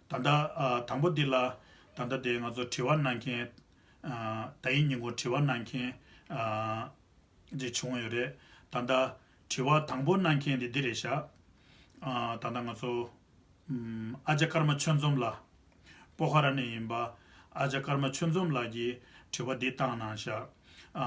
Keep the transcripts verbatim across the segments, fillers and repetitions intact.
ད་ལྟ་ཨ་དང་པོ་འདི་ལ། ད་ལྟ་དེ་ང་ཚོ་དྲི་བ་གནང་མཁན། ཨ་ད་ཡིན་ཉིན་གུང་དྲི་བ་གནང་མཁན་ཨ་ཅིག་བྱུང་ཡོད་རེད། ད་ལྟ་དྲི་བ་དང་པོ་གནང་མཁན་དེ་འདི་རེད་ཤག་ཨ་ད་ལྟ་ང་ཚོ་ཨམ་ཨ་ཅག་ཀརྨ་ཆོས་འཛོམས་ལགས། སྤོ་ཁ་ར་ནས་ཡིན་པ་ཨ་ཅག་ཀརྨ་ཆོས་འཛོམས་ལགས་ཀྱིས་དྲི་བ་འདི་བཏང་གནང་ཤག་ཨ་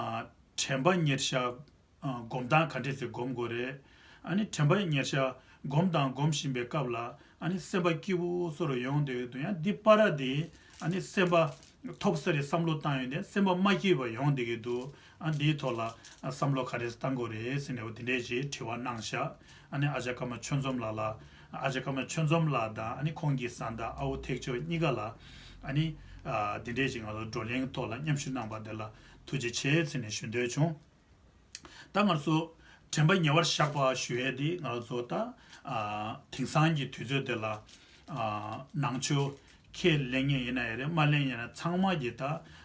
དྲན་པ་ཉེར་བཞག་ཨ་སྒོམ་སྟངས་ག་འདྲས་སེ་སྒོམ་དགོས་རེད། ཨ་ནི་དྲན་པ་ཉེར་བཞག་སྒོམ་དང་སྒོམ་བཞིན་པའི་སྐབས་ལ། ཨ་ནི་སེམས་པ་སྐྱིད་པོ་བཟོ་རུ་ཡོང་བསྡད་ཀྱི་འདུག་ཡང་འདི་པར་དེ་ཨ་ནི་སེམས་པ་ཐོབ་ས་རེད་བསམ་བློ་བཏང་ཡོང་དུས་སེམས་པ་མ་སྐྱིད་པ་ཡོང་བསྡད་ཀྱི་འདུག་ཨ་འདིའི་ཐོག་ལ་ཨ་བསམ་བློ་ག་རེ་བཏང་དགོས་རེད་ཟེར་ནས་འོ་དེ་འདྲས་ཞིག་དྲི་བ་གནང་ཤག་ཨ་ནི་ཨ་ཅག་ཀརྨ་ཆོས་འཛོམས་ལགས་ལ། ཨ་ཅག་ཀརྨ་ཆོས་འཛོམས་ལགས་དང་ཨ་ནི་ཁོང་གི་བཟའ་ཟླ་ཨ་བོ་ཐེག་མཆོག་གཉིས་ཀ་ལ། ཨ་ནི་ཨ་དེ་འདྲས་ཞིག་ང་ཚོ་བགྲོ་གླེང་ཐོག་ལ་མཉམ་ཞུགས་གནང་པ་དེ་ལ་ཐུགས་རྗེ་ཆེ་ཟེར་ནས་ཞུ་འདོད་བྱུང་། ད་ང་ཚོ་དྲན་པ་ཉེ་བར་བཞག་པ་ཞུ་ཡས་དེ་ང་ཚོ་ད་ཨ་དེང་སང་གི་དུས་ཚོད་དེ་ལ་ཨ་ནང་ཆོས་ཁས་ལེན་མཁན་ཡིན་ན་ཡང་རེད། མ་ལེན་ཡིན་ན་ཚང་མ་གིས་ད་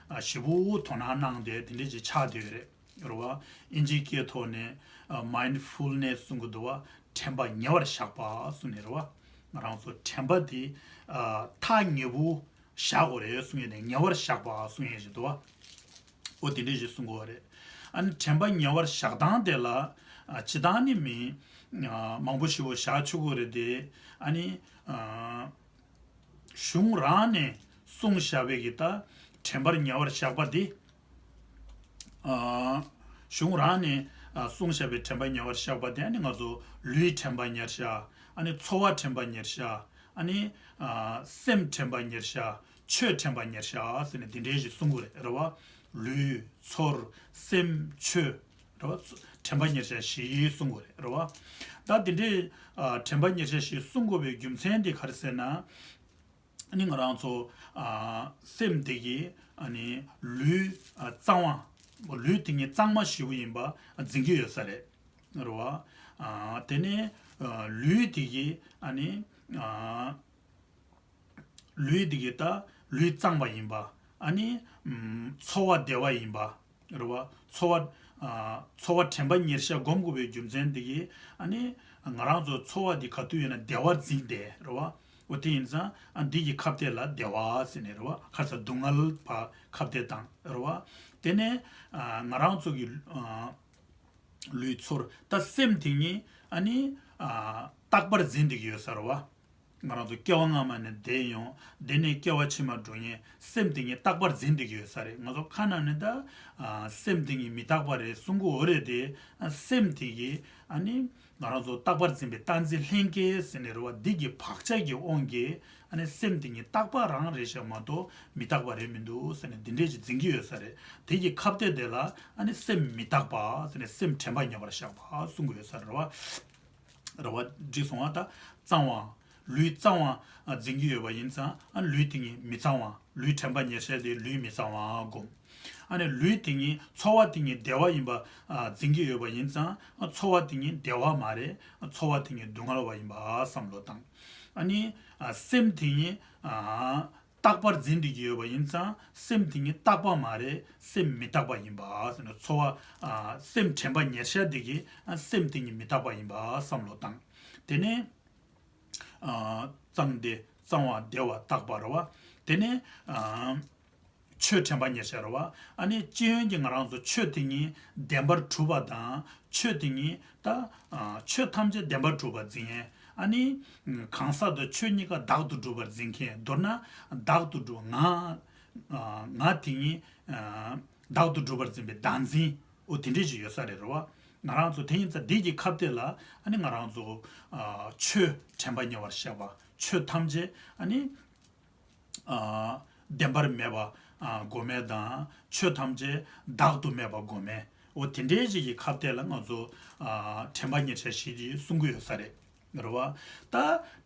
ཨ་ཞེ་པོ་དོ་སྣང་གནང་བསྡད་དེ་འདྲ་ཅིག་ཆགས་བསྡད་ཡོད་རེད། རེད་བ། ཨིན་ཇིའི་སྐད་ཐོག་ནས་ཨ་མའིན་ཌི་ཕུལ་ནེས་གསུང་གི་འདུག་བ། དྲན་པ་ཉེ་བར་བཞག་པ་གསུངས་ནས་རེད་བ། ང་རང་ཚོ་དྲན་པ་དེ་ཨ་ཐག་ཉེ་པོ་བཞག་དགོས་རེད་གསུང་ཡས་ནས་ཉེ་བར་བཞག་པ་གསུང་ཡས་ཞིག་འདུག་བ། འོ་དེ་འདྲས་ཞིག་གསུང་དགོས་པ་རེད། ཨ་ནི་དྲན་པ་ཉེ་བར་བཞག་སྟངས་དེ་ལ་ཨ་སྤྱིར་བཏང་ནི་མི་ཨ་མང་པོ་ཞིག་པོ་བཞག་ཆོག་གི་རེད་དེ། ཨ་ནི་ཨ་གཞུང་རང་ནས་གསུངས་བཞག་པའི་གི་ད་དྲན་པར་ཉེ་བར་བཞག་པ་དེ། ཨ་གཞུང་རང་ནས་ཨ་གསུངས་བཞག་པའི་དྲན་པ་ཉེ་བར་བཞག་པ་དེ་ཨ་ནི་ང་ཚོ་ལུས་དྲན་པ་ཉེར་བཞག་ཨ་ནི་ཚོར་བ་དྲན་པ་ཉེར་བཞག་ཨ་ནི་ཨ་སེམས་དྲན་པ་ཉེར་བཞག་ཆོས་དྲན་པ་ཉེར་བཞག་ཟེར་ནས་དེ་འདྲའི་ཞིག་གསུང་གི་རེད། རེད་བ། ལུས་ཚོར་སེམས་ཆོས། རེད་བ། དྲན་པ་ཉེར་བཞག་བཞི་གསུང་གི་རེད། རེད་བ། ད་དེ་འདྲའི་ཨ་དྲན་པ་ཉེར་བཞག་བཞི་གསུང་དགོས་པའི་རྒྱུ་མཚན་དེ་ག་རེ་ཟེར་ན། ཨ་ནི་ང་རང་ཚོ་ཨ་སེམས་དེ་གིས་ཨ་ནི་ལུས་ཨ་གཙང་བ། ལུས་དེ་ཉིད་གཙང་མ་ཞེ་པོ་ཡིན་པ་འཛིན་གྱི་ཡོད་ས་རེད། རེད་བ། ཨ་དེ་ནས་ཨ་ལུས་དེ་གིས་ཨ་ནི་ཨ་ལུས་དེ་གིས་ད་ལུས་གཙང་བ་ཡིན་པ། ཨ་ནི་ཨམ་ཚོར་བ་བདེ་བ་ཡིན་པ། རེད་བ། ཚོར་བ་ཨ་ཚོར་བ་དྲན་པ་ཉེར་བཞག་སྒོམ་དགོས་པའི་རྒྱུ་མཚན་དེ་གིས་ཨ་ནི་ང་རང་ཚོ་ཚོར་བ་འདི་ག་དུས་ཡིན་ན་བདེ་བར་འཛིན་བསྡད། རེད་བ། འོ་དེ་ཡིན་ཙང་ཨ་འདི་གི་ཁ་གཏད་ལ་བདེ་བ་ཟེར་ནས། རེད་བ། ཁ་ཚ་སྡུག་བསྔལ་བ་ཁ་གཏད་དང་། རེད་བ། དེ་ནས་ཨ་ང་རང་ཚོ་གི་ཨ་ལུས་ཚོར་ད་སེམས་དེ་ཉིད་ཨ་ནི་ཨ་རྟག་པར་འཛིན་བསྡད་ཀྱི་ཡོད་ས་རེད་བ། ང་རང་ཚོ་སྐྱེ་བ་སྔ་མ་ནས་འདས་ཡོང་། འདི་ནས་སྐྱེ་བ་ཕྱི་མ་འགྲོ་མཁན་སེམས་དེ་ཉིད་རྟག་པར་འཛིན་བསྡད་ཀྱི་ཡོད་ས་རེད། ང་ཚོ་ཁ་ནང་ནས་ད་ཨ་སེམས་དེ་ཉིད་མི་རྟག་པ་རེད་གསུང་གི་ཡོད་རེད་དེ། ཨ་སེམས་དེ་གིས་ཨ་ནི་ང་རང་ཚོ་རྟག་པར་འཛིན་པའི་རྟག་འཛིན་ལྷན་སྐྱེས་ཟེར་ནས། རེད་བ། འདི་གི་བག་ཆགས་ཀྱི་དབང་གིས་ཨ་ནི་སེམས་དེ་ཉིད་རྟག་པ་རང་རེད་ཤག་མ་གཏོགས་མི་རྟག་པ་རེད་མི་འདུག་ཟེར་ནས་འདི་འདྲས་ཅིག་འཛིན་གྱི་ཡོད་ས་རེད། དེ་གི་ཁ་གཏད་དེ་ལ་ཨ་ནི་སེམས་མི་རྟག་པ་ཟེར་ནས་སེམས་དྲན་པ་ཉེ་བར་བཞག་པ་གསུང་གི་ཡོད་ས་རེད་བ། རེད་བ། འགྲིག་སོང་བ། ད་གཙང་བ། ལུས་གཙང་བ་འཛིན་གྱི་ཡོད་པ་ཡིན་ཙང་ཨ་ལུས་དེ་ཉིད་མི་གཙང་བ། ལུས་དྲན་པ་ཉེར་བཞག་དེ་ལུས་མི་གཙང་བ་སྒོམ། ཨ་ནི་ལུས་དེ་ཉིད་ཚོར་བ་དེ་ཉིད་བདེ་བ་ཡིན་པ་ཨ་འཛིན་གྱི་ཡོད་པ་ཡིན་ཙང་ཨ་ཚོར་བ་དེ་ཉིད་བདེ་བ་མ་རེད། ཨ་ཚོར་བ་དེ་ཉིད་སྡུག་བསྔལ་བ་ཡིན་པ་བསམ་བློ་བཏང་། ཨ་ནི་ཨ་སེམས་དེ་ཉིད་ཨ་རྟག་པར་འཛིན་བསྡད་ཀྱི་ཡོད་པ་ཡིན་ཙང་སེམས་དེ་ཉིད་རྟག་པ་མ་རེད། སེམས་མི་རྟག་པ་ཡིན་པ་ཟེར་ན། ཚོར་བ་ཨ་སེམས་དྲན་པ་ཉེར་བཞག་དེ་གིས་ཨ་སེམས་དེ་ཉིད་མི་རྟག་པ་ཡིན་པ་བསམ་བློ་བཏང་། དེ་ནས་ཨ་གཙང་བདེ་གཙང་བ་བདེ་བ་རྟག་པ་རེད་བ། དེ་ནས་ཨ་ཆོས་དྲན་པ་ཉེར་བཞག་རེད་བ། ཨ་ནི་སྤྱི་ཡོན་གྱི་ང་རང་ཚོ་ཆོས་དེ་ཉིད་བདེན་པར་གྲུབ་པ་དང་། ཆོས་དེ་ཉིད་ད་ཨ་ཆོས་ཐམས་ཅད་བདེན་པར་གྲུབ་པར་འཛིན་མཁན། ཨ་ནི་གང་ཟག་དང་ཆོས་གཉིས་ཀ་བདག་ཏུ་གྲུབ་པར་འཛིན་མཁན། མདོར་ན་བདག་ཏུ་གྲུབ། ང་ཨ་ང་དེ་ཉིད་ཨ་བདག་ཏུ་གྲུབ་པར་འཛིན་པའི་བདག་འཛིན། འོ་དེ་འདྲས་ཞིག་ཡོད་ས་རེད། རེད་བ། ང་རང་ཚོ་དེ་ཡིན་ཙང་འདི་གི་ཁ་གཏད་ལ་ཨ་ནི་ང་རང་ཚོ་ཨ་ཆོས་དྲན་པ་ཉེ་བར་བཞག་པ། ཆོས་ཐམས་ཅད་ཨ་ནི་ཨ་བདེན་པར་མེད་པ་ཨ་སྒོམ་མེད་དང་། ཆོས་ཐམས་ཅད་བདག་ཏུ་མེད་པ་སྒོམ་མེད། འོ་དེ་འདྲའི་ཞིག་གི་ཁ་གཏད་ལ་ང་ཚོ་ཨ་དྲན་པ་ཉེར་བཞག་བཞི་དེ་གསུང་གི་ཡོད་ས་རེད། རེད་བ། ད་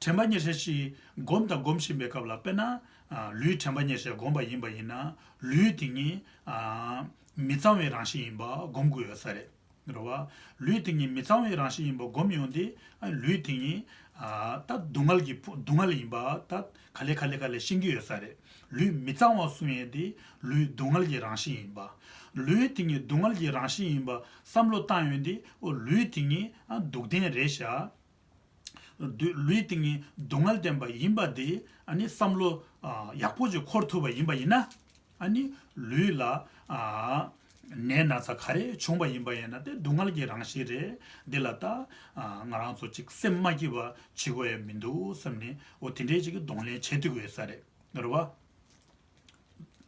དྲན་པ་ཉེར་བཞག་བཞི་སྒོམ་དང་སྒོམ་བཞིན་པའི་སྐབས་ལ། དཔེར་ན་ཨ་ལུས་དྲན་པ་ཉེར་བཞག་སྒོམ་པ་ཡིན་པ་ཡིན་ན། ལུས་དེ་ཉིད་ཨ་མི་གཙང་བའི་རང་བཞིན་ཡིན་པ་སྒོམ་དགོས་ཡོད་ས་རེད། རེད་བ། ལུས་དེ་ཉིད་མི་གཙང་བའི་རང་བཞིན་ཡིན་པ་སྒོམ་ཡོང་དུས། ཨ་ལུས་དེ་ཉིད་ཨ་ད་སྡུག་བསྔལ་གྱི་ཕུ་སྡུག་བསྔལ་ཡིན་པ་ད་ག་ལེ་ག་ལེ་ག་ལེ་ཤེས་ཀྱི་ཡོད་ས་རེད། ལུས་མི་གཙང་བ་གསུང་ཡས་དེ་ལུས་སྡུག་བསྔལ་གྱི་རང་བཞིན་ཡིན་པ། ལུས་དེ་ཉིད་སྡུག་བསྔལ་གྱི་རང་བཞིན་ཡིན་པ་བསམ་བློ་བཏང་ཡོང་དུས། འོ་ལུས་དེ་ཉིད་ཨ་སྡུག་བདེན་རེད་ཤག་སྡུག་ལུས་དེ་ཉིད་སྡུག་བསྔལ་ལྡན་པ་ཡིན་པ་དེ་ཨ་ནི་བསམ་བློ་ཨ་ཡག་པོ་ཅིག་འཁོར་ཐུབ་པ་ཡིན་པ་ཡིན་ན། ཨ་ནི་ལུས་ལ་ཨ་ནད་ན་ཚ་ག་རེ་བྱུང་པ་ཡིན་པ་ཡིན་ན་དེ་སྡུག་བསྔལ་གྱི་རང་བཞིན་རེད། འདི་ལ་ད་ཨ་ང་རང་ཚོ་ཅིག་སེམས་མ་སྐྱིད་པ་བྱེད་དགོས་ཡ་མི་འདུག་བསམ་ནས་འོ་དེ་འདྲའི་ཅིག་གི་གདོང་ལེན་བྱེད་ཐུབ་ཀྱི་ཡོད་ས་རེད། རེད་བ།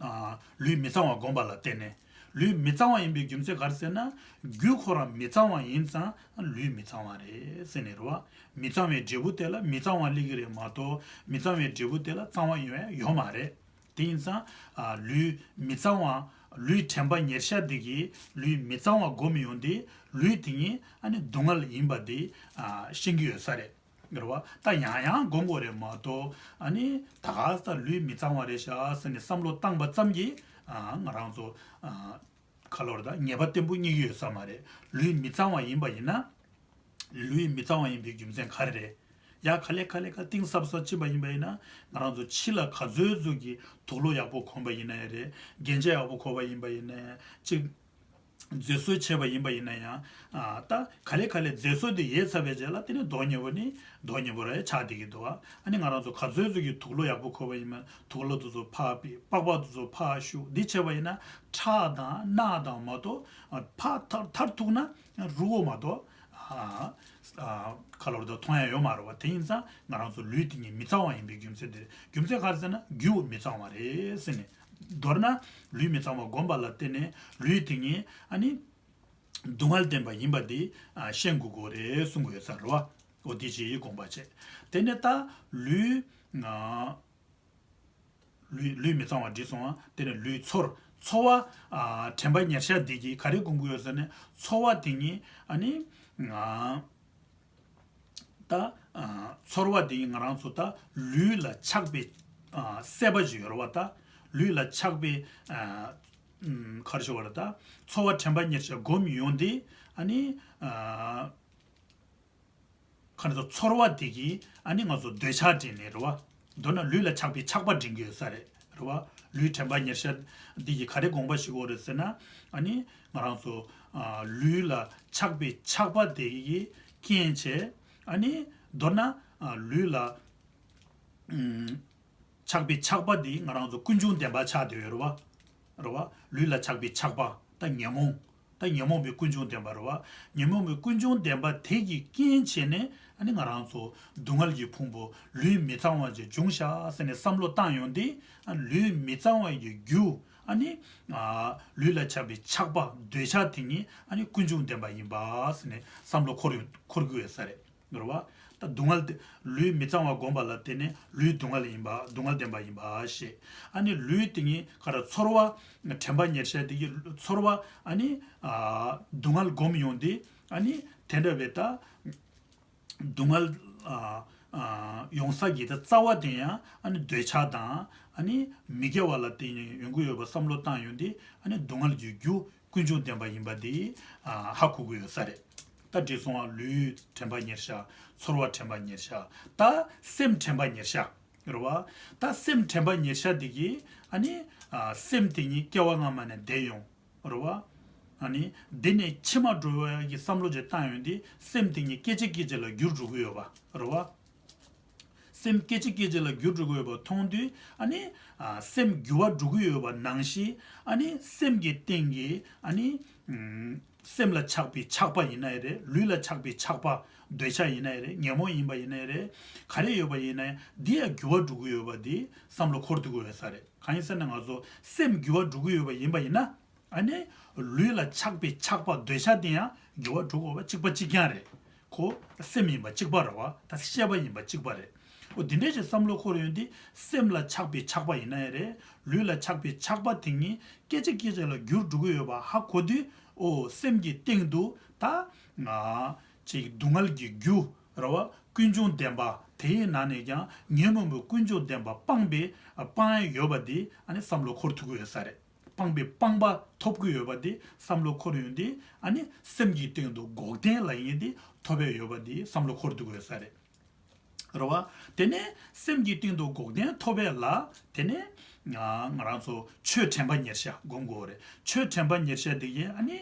ཨ་ལུས་མི་གཙང་བ་བསྒོམས་པ་ལ་བརྟེན་ནས། ལུས་མི་གཙང་བ་ཡིན་པའི་རྒྱུ་མཚན་ག་རེ་ཟེར་ན། རྒྱུ་ཁོ་རང་མི་གཙང་བ་ཡིན་ཙང་ལུས་མི་གཙང་བ་རེད་ཟེར་ནས་རེད་བ། མི་གཙང་བའི་འབྲས་བུ་དེ་ལ་མི་གཙང་བ་སླེབས་ཀྱི་རེད་མ་གཏོགས་མི་གཙང་བའི་འབྲས་བུ་དེ་ལ་གཙང་བ་ཡོང་ཡ་ཡོད་མ་རེད། དེ་ཡིན་ཙང་ཨ་ལུས་མི་གཙང་བ་ལུས་དྲན་པ་ཉེར་ཤ་འདི་གིས་ལུས་མི་གཙང་བ་བསྒོམས་ཡོང་དུས་ལུས་དེ་ཉིད་ཨ་ནི་སྡུག་བསྔལ་ཡིན་པ་དེ་ཨ་ཤེས་ཀྱི་ཡོད་ས་རེད། རེད་བ། ད་ཡང་ཡང་སྒོམ་དགོས་རེད་མ་གཏོགས་ཨ་ནི་ད་ག་ས་ལུས་མི་གཙང་བ་རེད་ཤག་ཟེར་ནས་བསམ་བློ་བཏང་པ་ཙམ་གྱིས་ཨ་ང་རང་ཚོ་ཨ་ག་ལོར་ད་ཉེས་པ་བརྟན་པོ་རྙེད་ཀྱི་ཡོད་ས་མ་རེད། ལུས་མི་གཙང་བ་ཡིན་པ་ཡིན་ན། ལུས་མི་གཙང་བ་ཡིན་པའི་རྒྱུ་མཚན་ག་རེ་རེད། ཡ་ག་ལེ་ག་ལེ་ག་གཏིང་ཟབ་ཟབ་ཕྱིན་པ་ཡིན་པ་ཡིན་ན་ང་རང་ཚོ་ཕྱི་ལ་ག་ཚོད་ཚོད་ཀྱི་དུག་ལོག་ཡག་པོ་གོན་པ་ཡིན་ན་ཡང་རེད། རྒྱན་ཆ་ཡག་པོ་གོན་པ་ཡིན་པ་ཡིན་ན་ཡང་གཅིག་མཛེས་བཟོ་བྱས་པ་ཡིན་པ་ཡིན་ན་ཡང་ཨ་ད་ག་ལེ་ག་ལེ་མཛེས་བཟོ་དེ་ཡལ་ཚར་བའི་རྗེས་ལ་དེ་ནི་མདོག་ཉེས་པོ་ནི་མདོག་ཉེས་པོ་ར་ཆགས་བསྡད་ཀྱི་འདུག་ཨ་ནི་ང་རང་ཚོ་ག་ཚོད་ཚོད་ཀྱི་དུག་ལོག་ཡག་པོ་གོན་པ་ཡིན་ན་དུག་ལོག་དེ་ཚོ་ཕར་ཕུད། པགས་པ་དེ་ཚོ་ཕར་བཤུ། འདི་བྱས་པ་ཡིན་ན་ཁྲག་དང་རྣག་དང་མ་གཏོགས་ཨ་ཕར་མཐར་མཐར་ཐུག་ན་རུལ་བ་མ་གཏོགས་ཨ་ཨ་ག་ལོར་ད་མཐོང་ཡ་ཡོད་མ་རེད་བ། དེ་ཡིན་ཙང་ང་རང་ཚོ་ལུས་དེ་ཉིད་མི་གཙང་བ་ཡིན་པའི་རྒྱུ་མཚན་དེ་རེད། རྒྱུ་མཚན་ག་རེ་ཟེར་ན་རྒྱུ་མི་གཙང་བ་རེད་ཟེར་ནས། མདོར་ན་ལུས་མི་གཙང་བ་བསྒོམས་པ་ལ་བརྟེན་ནས་ལུས་དེ་ཉིད་ཨ་ནི་སྡུག་བསྔལ་ལྡན་པ་ཡིན་པ་དེ་ཨ་ཤེས་དགོས་ཀྱི་རེད་གསུང་གི་ཡོད་ས་རེད་བ། འོ་དེ་ཅིག་དགོངས་པ་བྱས། དེ་ནས་ད་ལུས་ཨ་ལུས་ལུས་མི་གཙང་བ་འགྲིག་སོང་ང་། དེ་ནས་ལུས་ཚོར་ཚོར་བ་ཨ་དྲན་པ་ཉེར་ཤ་འདི་གིས་ག་རེ་སྒོམ་གྱི་ཡོད་ཟེར་ན་ཚོར་བ་དེ་ཉིད་ཨ་ནི་ཨ་ད་ཨ་ཚོར་བ་དེ་ང་རང་ཚོ་ད་ལུས་ལ་ཆགས་པའི་ཨ་སྲེད་པ་ཅིག་ཡོད་རེད་བ། ད་ལུས་ལ་ཆགས་པའི་ཨ་ཨམ་ག་རེ་ཞུ་དགོས་རེད། ད་ཚོར་བ་དྲན་པ་ཉེར་ཤ་སྒོམ་ཡོང་དུས་ཨ་ནི་ཨ་ག་རེ་ཟེར་ཚོར་བ་དེ་གིས་ཨ་ནི་ང་ཚོ་འདོད་ཆགས་འདྲེན་ནས་རེད་བ། མདོར་ན་ལུས་ལ་ཆགས་པའི་ཆགས་པ་འདྲེན་གྱི་ཡོད་ས་རེད། རེད་བ། ལུས་དྲན་པ་ཉེར་ཤ་འདི་གིས་ག་རེ་དགོངས་པ་ཞུ་དགོས་རེད་ཟེར་ན། ཨ་ནི་ང་རང་ཚོ་ཨ་ལུས་ལ་ཆགས་པའི་ཆགས་པ་དེ་གིས་རྐྱེན་བྱས། ཨ་ནི་མདོར་ན་ཨ་ལུས་ལ་ཨུམ་ཆགས་པའི་ཆགས་པ་འདི་ང་རང་ཚོ་ཀུན་འབྱུང་བདེན་པ་ཆགས་བསྡད་ཡོད་རེད་བ། རེད་བ། ལུས་ལ་ཆགས་པའི་ཆགས་པ་ད་ཉོན་མོངས། ད་ཉོན་མོངས་པའི་ཀུན་འབྱུང་བདེན་པ་རེད་བ། ཉོན་མོངས་པའི་ཀུན་འབྱུང་བདེན་པ་དེ་གིས་རྐྱེན་བྱས་ནས་ཨ་ནི་ང་རང་ཚོ་སྡུག་བསྔལ་གྱི་ཕུང་པོ་ལུས་མི་གཙང་བ་ཅིག་འབྱུང་ཤག་ཟེར་ནས་བསམ་བློ་བཏང་ཡོང་དུས་ཨ་ལུས་མི་གཙང་བ་ཡི་རྒྱུ་ཨ་ནི་ཨ་ལུས་ལ་ཆགས་པའི་ཆགས་པ་འདོད་ཆགས་དེ་ཉིད་ཨ་ནི་ཀུན་འབྱུང་བདེན་པ་ཡིན་པ་ཟེར་ནས་བསམ་བློ་འཁོར་ཡོང་འཁོར་དགོས་ཡོད་ས་རེད། རེད་བ། ད་སྡུག་བསྔལ་དེ་ལུས་མི་གཙང་བ་བསྒོམས་པ་ལ་བརྟེན་ནས་ལུས་སྡུག་བསྔལ་ཡིན་པ་སྡུག་བསྔལ་ལྡན་པ་ཡིན་པ་ཞེས། ཨ་ནི་ལུས་དེ་ཉིད་ག་རེ་ཚོར་བ་དྲན་པ་ཉེར་ཤ་དེ་གིས་ཚོར་བ་ཨ་ནི་ཨ་སྡུག་བསྔལ་བསྒོམས་ཡོང་དུས་ཨ་ནི་དེ་འདྲ་བའི་ད་སྡུག་བསྔལ་ཨ་ཨ་ཡོང་ས་གི་ད་རྩ་བ་དེ་ཡང་ཨ་ནི་འདོད་ཆགས་དང་ཨ་ནི་མི་དགེ་བ་ལ་བརྟེན་ནས་ཡོང་གི་ཡོད་པ་བསམ་བློ་བཏང་ཡོང་དུས་ཨ་ནི་སྡུག་བསྔལ་གྱི་རྒྱུ་ཀུན་འབྱུང་བདེན་པ་ཡིན་པ་འདི་ཨ་ཧ་གོ་གི་ཡོད་ས་རེད། ད་འགྲིག་སོང་ང་། ལུས་དྲན་པ་ཉེར་ཤ། ཚོར་བ་དྲན་པ་ཉེར་ཤ། ད་སེམས་དྲན་པ་ཉེར་ཤ། རེད་བ། ད་སེམས་དྲན་པ་ཉེར་ཤ་འདི་གིས་ཨ་ནི་ཨ་སེམས་དེ་ཉིད་སྐྱེ་བ་སྔ་མ་ནས་འདས་ཡོང་། རེད་བ། ཨ་ནི་འདི་ནས་ཕྱི་མ་འགྲོ་བའི་གི་བསམ་བློ་ཅིག་བཏང་ཡོང་དུས་སེམས་དེ་ཉིད་སྐད་ཅིག་སྐད་ཅིག་ལ་འགྱུར་འགྲོ་གི་ཡོད་པ། རེད་བ། སེམས་སྐད་ཅིག་སྐད་ཅིག་ལ་འགྱུར་འགྲོ་གི་ཡོད་པ་མཐོང་དུས་ཨ་ནི་ཨ་སེམས་འགྱུར་བ་འགྲོ་གི་ཡོད་པ་ནང་བཞིན་ཨ་ནི་སེམས་ཀྱི་སྟེང་གི་ཨ་ནི་ཨུམ་སེམས་ལ་ཆགས་པའི་ཆགས་པ་ཡིན་ན་ཡང་རེད། ལུས་ལ་ཆགས་པའི་ཆགས་པ་འདོད་ཆགས་ཡིན་ན་ཡང་རེད། ཉོན་མོངས་ཡིན་པ་ཡིན་ན་ཡང་རེད། ག་རེ་ཡོད་པ་ཡིན་ན་ཡང་འདི་ཡང་འགྱུར་བ་འགྲོ་གི་ཡོད་པ་འདི་བསམ་བློ་འཁོར་ཐུབ་ཀྱི་ཡོད་ས་རེད། གང་ཡིན་ཟེར་ན་ང་ཚོ་སེམས་འགྱུར་བ་འགྲོ་གི་ཡོད་པ་ཡིན་པ་ཡིན་ན། ཨ་ནི་ལུས་ལ་ཆགས་པའི་ཆགས་པ་འདོད་ཆགས་དེ་ཡང་འགྱུར་བ་འགྲོ་དགོས་པ་གཅིག་པ་གཅིག་རྐྱང་རེད། ཁོ་སེམས་ཡིན་པ་གཅིག་པ་རེད་བ། ད་ཤེས་པ་ཡིན་པ་གཅིག་པ་རེད། འོ་འདི་འདྲའི་ཅིག་བསམ་བློ་འཁོར་ཡོང་དུས་སེམས་ལ་ཆགས་པའི་ཆགས་པ་ཡིན་ན་ཡང་རེད། ལུས་ལ་ཆགས་པའི་ཆགས་པ་དེ་ཉིད་སྐད་ཅིག་སྐད་ཅིག་ལ་འགྱུར་འགྲོ་གི་ཡོད་པ་ཧ་གོ་དུས་འོ་སེམས་ཀྱི་སྟེང་དུ་ད་ང་ཅིག་སྡུག་བསྔལ་གྱི་རྒྱུ་རེད་བ། ཀུན་འབྱུང་བདེན་པ་དེའི་ནང་ནས་ཀྱང་ཉོན་མོངས་པའི་ཀུན་འབྱུང་བདེན་པ་སྤངས་པའི་སྤང་ཡ་ཡོད་པ་འདི་ཨ་ནི་བསམ་བློ་འཁོར་ཐུབ་ཀྱི་ཡོད་ས་རེད། སྤངས་པའི་སྤངས་པ་ཐོབ་ཀྱི་ཡོད་པ་འདི་བསམ་བློ་འཁོར་ཡོང་དུས་ཨ་ནི་སེམས་ཀྱི་སྟེང་དུ་འགོག་བདེན་ལབ་མཁན་འདི་ཐོབ་པའི་ཡོད་པ་འདི་བསམ་བློ་འཁོར་ཐུབ་ཀྱི་ཡོད་ས་རེད། རེད་བ། དེ་ནས་སེམས་ཀྱི་སྟེང་དུ་འགོག་བདེན་ཐོབ་པའི་ལ་དེ་ནས་ང་ང་རང་ཚོ་ཆོས་དྲན་པ་ཉེར་ཤ་སྒོམ་དགོས་རེད། ཆོས་དྲན་པ་ཉེར་ཤ་འདི་གིས་ཨ་ནི་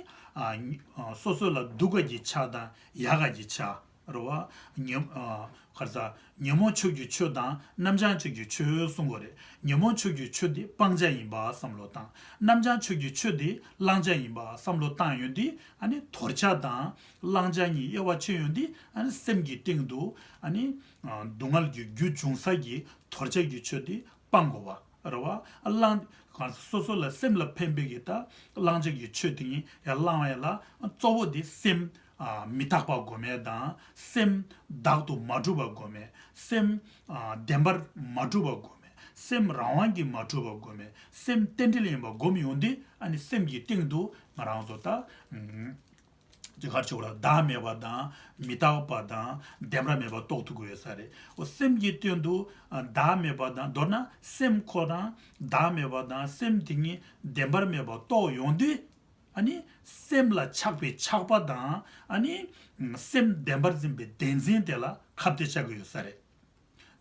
ཨ་སོ་སོ་ལ་སྡུག་ག་གི་ཆ་དང་ཡག་ག་གི་ཆ། རེད་བ། ཉོན་ཨ་ག་རེ་ཟ། ཉོན་མོངས་ཆོས་ཀྱི་ཆོས་དང་རྣམ་བྱང་ཆོས་ཀྱི་ཆོས་གསུང་གི་ཡོད་རེད། ཉོན་མོངས་ཆོས་ཀྱི་ཆོས་དེ་སྤང་བྱ་ཡིན་པ་བསམ་བློ་བཏང་། རྣམ་བྱང་ཆོས་ཀྱི་ཆོས་དེ་བླང་བྱ་ཡིན་པ་བསམ་བློ་བཏང་ཡོང་དུས། ཨ་ནི་དོར་བྱ་དང་བླང་བྱ་གཉིས་དབྱེ་བ་ཕྱེ་ཡོང་དུས། ཨ་ནི་སེམས་ཀྱི་སྟེང་དུ་ཨ་ནི་ཨ་སྡུག་བསྔལ་གྱི་རྒྱུ་འབྱུང་ས་ཀྱི་དོར་བྱ་གི་ཆོས་དེ་སྤང་དགོས་པ་རེད་བ། བླང་། གང་སོ་སོ་ལ་སེམས་ལ་ཕན་པའི་གི་ད་བླང་བྱ་གི་ཆོས་དེ་ཉིད་ཡར་བླང་བ་ཡ་ལ་གཙོ་བོ་དེ་སེམས་ཨ་མི་རྟག་པ་སྒོམ་ཡ་དང་། སེམས་བདག་ཏུ་མ་གྲུབ་པ་སྒོམ་ཡ། སེམས་ཨ་བདེན་པར་མ་གྲུབ་པ་སྒོམ་ཡ། སེམས་རང་དབང་གིས་མ་གྲུབ་པ་སྒོམ་ཡ། སེམས་རྟེན་འབྲེལ་ཡིན་པ་སྒོམ་ཡོང་དུས། ཨ་ནི་སེམས་ཀྱི་སྟེང་དུ་ང་རང་ཚོ་ད་ཨ། ཅིག་ག་རེ་ཟེར་དགོས་རེད། བདག་མེད་པ་དང་མི་རྟག་པ་དང་བདེན་པར་མེད་པ་རྟོགས་ཐུབ་ཀྱི་ཡོད་ས་རེད། འོ་སེམས་ཀྱི་སྟེང་དུ་ཨ་བདག་མེད་པ་དང་། མདོར་ན་སེམས་ཁོ་རང་བདག་མེད་པ་དང་། སེམས་དེ་ཉིད་བདེན་པར་མེད་པ་རྟོགས་ཡོང་དུས། ཨ་ནི་སེམས་ལ་ཆགས་པའི་ཆགས་པ་དང་། ཨ་ནི་སེམས་བདེན་པར་འཛིན་པའི་བདེན་འཛིན་དེ་ལ་ཁ་གཏད་བཅག་གི་ཡོད་ས་རེད།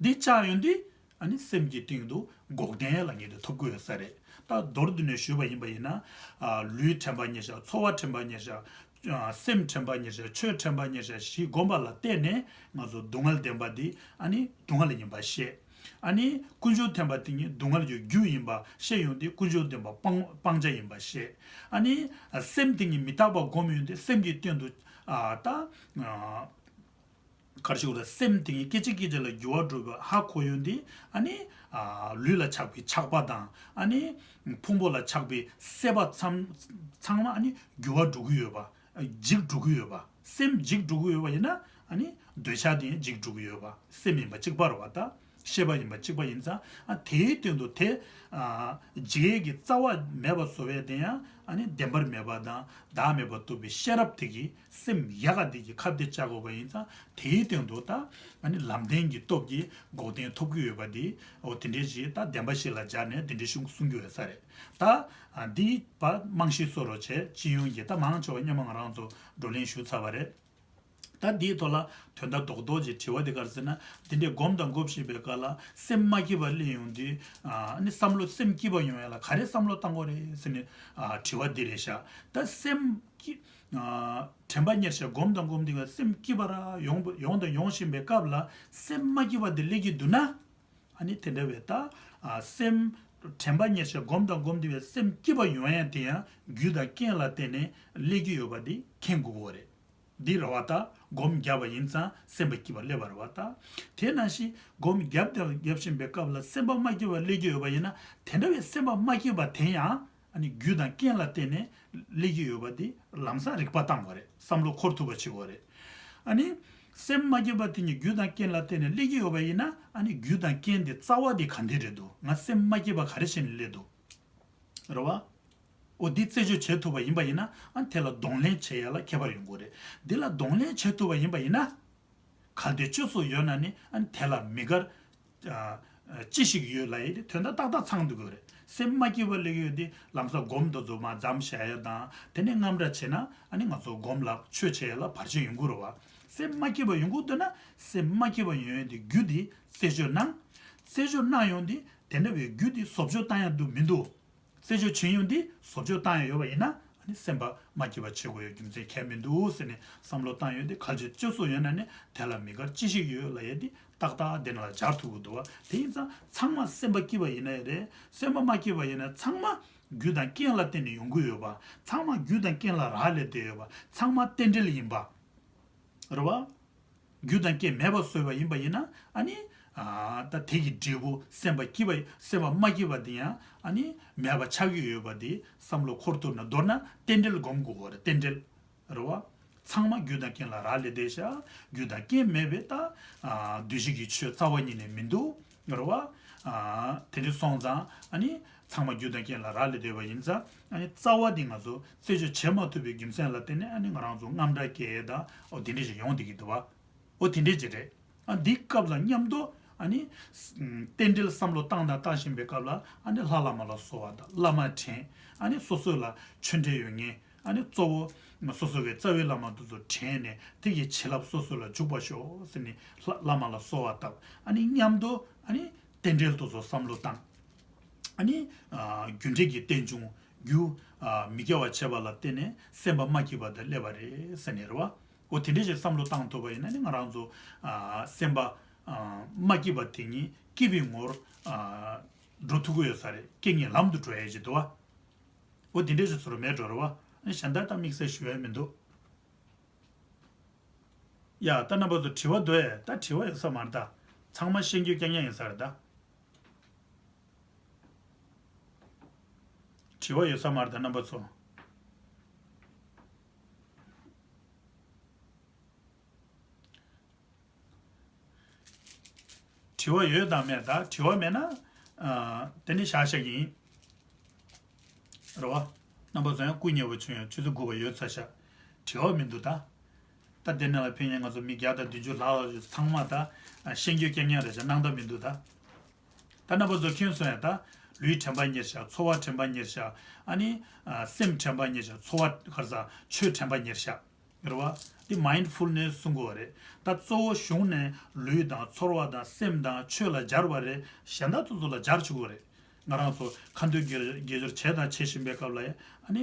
འདི་བཅག་ཡོང་དུས། ཨ་ནི་སེམས་ཀྱི་སྟེང་དུ་འགོག་བདེན་ལབ་མཁན་དེ་ཐོབ་ཀྱི་ཡོད་ས་རེད། ད་མདོར་བསྡུས་ནས་ཞུས་པ་ཡིན་པ་ཡིན་ན། ཨ་ལུས་དྲན་པ་ཉེར་བཞག་ཚོར་བ་དྲན་པ་ཉེར་བཞག་ཨ་སེམས་དྲན་པ་ཉེར་བཞག་ཆོས་དྲན་པ་ཉེར་བཞག་བཞི་བསྒོམ་པ་ལ་བརྟེན་ནས། ང་ཚོ་སྡུག་བསྔལ་བདེན་པ་འདི་ཨ་ནི་སྡུག་བསྔལ་ཡིན་པ་ཤེས། ཨ་ནི་ཀུན་འབྱུང་བདེན་པ་དེ་ཉིད་སྡུག་བསྔལ་གྱི་རྒྱུ་ཡིན་པ་ཤེས་ཡོང་དུས། ཀུན་འབྱུང་བདེན་པ་སྤང་སྤང་བྱ་ཡིན་པ་ཤེས། ཨ་ནི་ཨ་སེམས་དེ་ཉིད་མི་རྟག་པ་སྒོམ་ཡོང་དུས། སེམས་ཀྱི་སྟེང་དུ་ཨ་ད་ཨ། ག་རེ་ཞུ་དགོས་རེད། སེམས་དེ་ཉིད་སྐད་ཅིག་སྐད་ཅིག་ལ་འགྱུར་བ་འགྲོ་བ་ཧ་གོ་ཡོང་དུས། ཨ་ནི་ཨ་ལུས་ལ་ཆགས་པའི་ཆགས་པ་དང་། ཨ་ནི་ཕུང་པོ་ལ་ཆགས་པའི་སྲེད་པ་ཚང་ཚང་མ་ཨ་ནི་འགྱུར་བ་འགྲོ་གི་ཡོད་པ། འཇིག་འགྲོ་གི་ཡོད་པ། སེམས་འཇིག་འགྲོ་གི་ཡོད་པ་ཡིན་ན། ཨ་ནི་འདོད་ཆགས་དེ་ཡང་འཇིག་འགྲོ་གི་ཡོད་པ། སེམས་ཡིན་པ་གཅིག་པ་རེད་བ། ད་ཤེས་པ་ཡིན་པ་གཅིག་པ་ཡིན་ཙང་། ཨ་དེའི་སྟེང་དུ་དེ་ཨ་འཇིག་ཡས་ཀྱི་རྩ་བ་མེད་པ་བཟོ་བའི་དེ་ཡང་། ཨ་ནི་བདེན་པར་མེད་པ་དང་བདག་མེད་པར་རྟོགས་པའི་ཤེས་རབ་དེ་གིས། སེམས་ཡག་ག་དེ་གིས་ཁ་གཏད་བཅག་དགོས་པ་ཡིན་ཙང་། དེའི་སྟེང་དུ་ད་ཨ་ནི་ལམ་བདེན་གྱི་སྟོབས་ཀྱིས་འགོག་བདེན་ཐོབ་ཀྱི་ཡོད་པ་འདི། འོ་དེ་འདྲའི་ཞིག་ད་བདེན་པ་ཞིག་ལ་སྦྱར་ནས་དེ་འདྲའི་ཞིག་གསུང་གི་ཡོད་ས་རེད། ད་ཨ་འདི་བར་རྨང་གཞི་བཟོ་རོགས་བྱས། སྤྱི་ཡོངས་ཀྱི་ད་མང་ཆེ་བ་སྔོན་མ་ང་རང་ཚོ་བགྲོ་གླེང་ཞུས་ཚར་བ་རེད། ད་འདིའི་ཐོག་ལ་དོན་དག་རྡོག་རྡོག་ཅིག་དྲི་བ་འདི་ག་རེ་ཟེར་ན། འདི་འདྲའི་སྒོམ་དང་སྒོམ་བཞིན་པའི་སྐབས་ལ་སེམས་མ་སྐྱིད་པ་སླེབས་ཡོང་དུས། ཨ་ནི་བསམ་བློ་སེམས་སྐྱིད་པ་ཡོང་ཡ་ལ་ག་རེ་བསམ་བློ་བཏང་དགོས་རེད་ཟེར་ནས་ཨ་དྲི་བ་འདི་རེད་ཤག་ད་སེམས་སྐྱིད་ཨ་དྲན་པ་ཉེར་བཞག་སྒོམ་དང་སྒོམ་བསྡད་པའི་སེམས་སྐྱིད་པ་ར་ཡོང་ཡོང་དང་ཡོང་བཞིན་པའི་སྐབས་ལ་སེམས་མ་སྐྱིད་པ་འདི་སླེབས་ཀྱི་འདུག་ན། ཨ་ནི་དེ་འདྲ་བའི་ད་ཨ་སེམས་དྲན་པ་ཉེར་བཞག་སྒོམ་དང་སྒོམ་བསྡད་པའི་སེམས་སྐྱིད་པ་ཡོང་ཡ་དེ་ཡང་རྒྱུ་དང་རྐྱེན་ལ་བརྟེན་ནས་སླེབས་ཀྱི་ཡོད་པ་འདི་མཁྱེན་དགོས་ཀྱི་ཡོད་རེད། འདི་རེད་བ། ད་སྒོམ་བརྒྱབ་པ་ཡིན་ཙང་སེམས་པ་སྐྱིད་པ་སླེབས་པ་རེད་བ། ད་དེ་ནང་བཞིན་སྒོམ་བརྒྱབ་དང་བརྒྱབ་བཞིན་པའི་སྐབས་ལ་སེམས་པ་མ་སྐྱིད་པ་སླེབས་ཀྱི་ཡོད་པ་ཡིན་ན། དེ་འདྲ་བའི་སེམས་པ་མ་སྐྱིད་པ་དེ་ཡང་ཨ་ནི་རྒྱུ་དང་རྐྱེན་ལ་བརྟེན་ནས་སླེབས་ཀྱི་ཡོད་པ་འདི་ལམ་སང་རིག་པ་བཏང་དགོས་རེད། བསམ་བློ་འཁོར་ཐུབ་པ་བྱེད་དགོས་རེད། ཨ་ནི་སེམས་མ་སྐྱིད་པ་དེ་ཉིད་རྒྱུ་དང་རྐྱེན་ལ་བརྟེན་ནས་སླེབས་ཀྱི་ཡོད་པ་ཡིན་ན། ཨ་ནི་རྒྱུ་དང་རྐྱེན་དེ་རྩ་བ་དེ་ག་འདྲ་རེད་འདུག་ང་སེམས་མ་སྐྱིད་པ་ག་རེ་བྱས་ནས་སླེབས་འདུག་རེད་བ། འོ་འདི་རྩད་གཅོད་བྱེད་ཐུབ་པ་ཡིན་པ་ཡིན་ན། ཨ་ནི་དེ་ལ་གདོང་ལེན་བྱེད་ཡ་ལ་ཁྱད་པར་ཡོང་གི་རེད། འདི་ལ་གདོང་ལེན་བྱེད་ཐུབ་པ་ཡིན་པ་ཡིན་ན། གལ་ཏེ་བཅུ་གསུམ་ཡོད་ན་ནི། ཨ་ནི་དེ་ལ་མི་དགར་ཨ་ཅི་ཞིག་ཡོད་ལབ་ཡ་དེ་དོན་དག་ཏག་ཏག་ཚང་འདུག་གི་རེད། སེམས་མ་སྐྱིད་པ་སླེབས་ཡོད་དེ་ལམ་སང་སྒོམ་དེ་ཚོ་མར་མཚམས་བཞག་ཡ་དང་། དེ་ནས་རྔམ་སྐྲག་བྱེད་ན། ཨ་ནི་ང་ཚོ་སྒོམ་ལ་ཆོས་བྱེད་ཡ་ལ་བར་ཆད་ཡོང་གི་རེད་བ། སེམས་མ་སྐྱིད་པ་ཡོང་གི་འདུག་ན། སེམས་མ་སྐྱིད་པ་ཡོང་ཡ་དེ་རྒྱུ་དེ་རྩད་གཅོད་གནང་། རྩད་གཅོད་གནང་ཡོང་དེ་དེ་འདྲ་བའི་རྒྱུ་དེ་བཟོ་བཅོས་བཏང་ཡ་འདུག་མི་འདུག་རྩད་གཅོད་བྱེད་ཡོང་དུས་བཟོ་བཅོས་བཏང་ཡ་ཡོད་པ་ཡིན་ན། ཨ་ནི་སེམས་པ་མ་སྐྱིད་པ་བྱེད་དགོས་ཡ་རྒྱུ་མཚན་གང་ཡང་མི་འདུག་ཟེར་ནས་བསམ་བློ་བཏང་ཡོད་དེ། གལ་ཏེ་བཅུ་གསུམ་ཡོད་ན་ནི་དེ་ལ་མི་དགར་ཅི་ཞིག་ཡོད་ལབ་ཡ་དེ་ཏག་ཏག་དེ་ནང་ལ་སྦྱར་ཐུབ་ཀྱི་འདུག་བ། དེ་ཡིན་ཙང་ཚང་མ་སེམས་པ་སྐྱིད་པ་ཡིན་ན་ཡང་རེད། སེམས་པ་མ་སྐྱིད་པ་ཡིན་ན་ཚང་མ་རྒྱུ་དང་རྐྱེན་ལ་བརྟེན་ནས་ཡོང་གི་ཡོད་པ། ཚང་མ་རྒྱུ་དང་རྐྱེན་ལ་རག་ལས་བསྡད་ཡོད་པ། ཚང་མ་རྟེན་འབྲེལ་ཡིན་པ། རེད་བ། རྒྱུ་དང་རྐྱེན་མེད་པ་བཟོས་པ་ཡིན་པ་ཡིན་ན། ཨ་ནི་ཨ་ད་དེ་གི་འབྲས་བུ་སེམས་པ་སྐྱིད་པ། སེམས་པ་མ་སྐྱིད་པ་དེ་ཡང་ཨ་ནི་མེད་པ་ཆགས་ཀྱི་ཡོད་པ་དེ་བསམ་བློ་འཁོར་ཐུབ་ན། མདོར་ན་རྟེན་འབྲེལ་སྒོམ་དགོས་པ་རེད། རྟེན་འབྲེལ། རེད་བ། ཚང་མ་རྒྱུ་དང་རྐྱེན་ལ་རག་ལས་བསྡད་ཤག་རྒྱུ་དང་རྐྱེན་མེད་པའི་ད་ཨ་འདུ་ཤེས་ཀྱི་ཆོས་རྩ་བ་ཉིད་ནས་མི་འདུག་རེད་བ། ཨ་དེ་འདྲ་སོང་ཙང་ཨ་ནི་ཚང་མ་རྒྱུ་དང་རྐྱེན་ལ་རག་ལས་བསྡད་པ་ཡིན་ཙང་། ཨ་ནི་རྩ་བ་འདི་ང་ཚོ་རྩད་གཅོད་བྱེད་མ་ཐུབ་པའི་རྒྱུ་མཚན་ལ་བརྟེན་ནས། ཨ་ནི་ང་རང་ཚོ་རྔམ་སྐྲག་སྐྱེ་ཡས་དང་། འོ་དེ་འདྲ་ཞིག་ཡོང་བསྡད་ཀྱི་འདུག་བ། འོ་དེ་འདྲ་ཅིག་རེད། ཨ་འདི་སྐབས་ལ་མཉམ་དུ་ཨ་ནི་རྟེན་འབྲེལ་བསམ་བློ་བཏང་དང་བཏང་བཞིན་པའི་སྐབས་ལ། ཨ་ནི་ལྷ་བླ་མ་ལ་གསོལ་བ་དང་བླ་མ་དྲན། ཨ་ནི་སོ་སོ་ལ་ཆོས་འབྲེལ་ཡོད་མཁན། ཨ་ནི་གཙོ་བོ་སོ་སོ་གི་རྩ་བའི་བླ་མ་དེ་ཚོ་དྲན་ནས། དེ་གི་བྱིན་རླབས་སོ་སོ་ལ་འཇུག་པར་ཤོག་ཟེར་ནས་ལྷ་བླ་མ་ལ་གསོལ་བ་བཏབ། ཨ་ནི་མཉམ་དུ་ཨ་ནི་རྟེན་འབྲེལ་དེ་ཚོ་བསམ་བློ་བཏང་། ཨ་ནི་ཨ་རྒྱུ་འབྲས་ཀྱི་རྟེན་འབྱུང་། རྒྱུ་ཨ་མི་དགེ་བ་བྱས་པ་ལ་བརྟེན་ནས་སེམས་པ་མ་སྐྱིད་པ་དེ་སླེབས་པ་རེད་ཟེར་ནས་རེད་བ། འོ་དེ་འདྲས་ཞིག་བསམ་བློ་བཏང་ཐུབ་པ་ཡིན་ན་ནི་ང་རང་ཚོ་ཨ་སེམས་པ་ཨ་མ་སྐྱིད་པ་དེ་ཉིད་སྐྱིད་པའི་ངོར་ཨ་འགྲོ་ཐུབ་ཀྱི་ཡོད་ས་རེད། སྐྱིད་ངེས་ལམ་དུ་འགྲོ་ཡས་ཅིག་འདུག་བ། འོ་དེ་འདྲས་ཞིག་ཚོར་མེད་འགྲོ་རེད་བ། གཞན་དག་ད་དམིགས་བསལ་ཞུ་ཡས་མི་འདུག་ཡ་ད་རྣམ་པ་ཚོ་དྲི་བ་འདུག་ཨེ། ད་དྲི་བ་ཡོད་ས་མ་རེད་ད། ཚང་མ་ཤེས་རྒྱུ་རྐྱང་རྐྱང་ཡིན་ས་རེད་ད། དྲི་བ་ཡོད་ས་མ་རེད་ད་རྣམ་པ་ཚོ། དྲི་བ་ཡོད་དམ་མེད་ད། དྲི་བ་མེད་ན་ཨ་དེ་ནི་བཞག་བཞག་ཡིན། རེད་བ། རྣམ་པ་ཚོ་ཡང་སྐུ་ཉེ་བོ་བྱུང་ཡང་ཆུ་ཚོད་དགུ་པ་ཡོལ་ཚར་ཤག་དྲི་བ་མི་འདུག་ད། ད་དེ་ནང་ལ་ཕན་ཡང་ང་ཚོ་མི་བརྒྱ་དང་བདུན་ཅུ་ལྷག་ལ་ཚང་མ་ད་ཤེས་རྒྱུ་རྐྱང་རྐྱང་རེད་ཤག་སྣང་དག་མི་འདུག་ད། ད་རྣམ་པ་ཚོ་མཁྱེན་སོང་ཡ་ད། ལུས་དྲན་པ་ཉེར་ཤག་ཚོར་བ་དྲན་པ་ཉེར་ཤག་ཨ་ནི་ཨ་སེམས་དྲན་པ་ཉེར་ཤག་ཚོར་བ་ག་རེ་ཟ། ཆོས་དྲན་པ་ཉེར་ཤག་རེད་བ། འདི་མའིན་ཌི་ཕུལ་ནེས་གསུང་གི་ཡོད་རེད། ད་གཙོ་བོ་གཞུང་ནས་ལུས་དང་ཚོར་བ་དང་སེམས་དང་ཆོས་ལ་སྦྱར་བ་རེད། གཞན་དག་ཚོ་ཚོ་ལ་སྦྱར་ཆོག་གི་ཡོད་རེད། ང་རང་ཚོ་ཁ་འདོན་དགེ་དགེ་སྦྱོར་བྱས་དང་བྱེད་བཞིན་པའི་སྐབས་ལ་ཨ་ནི་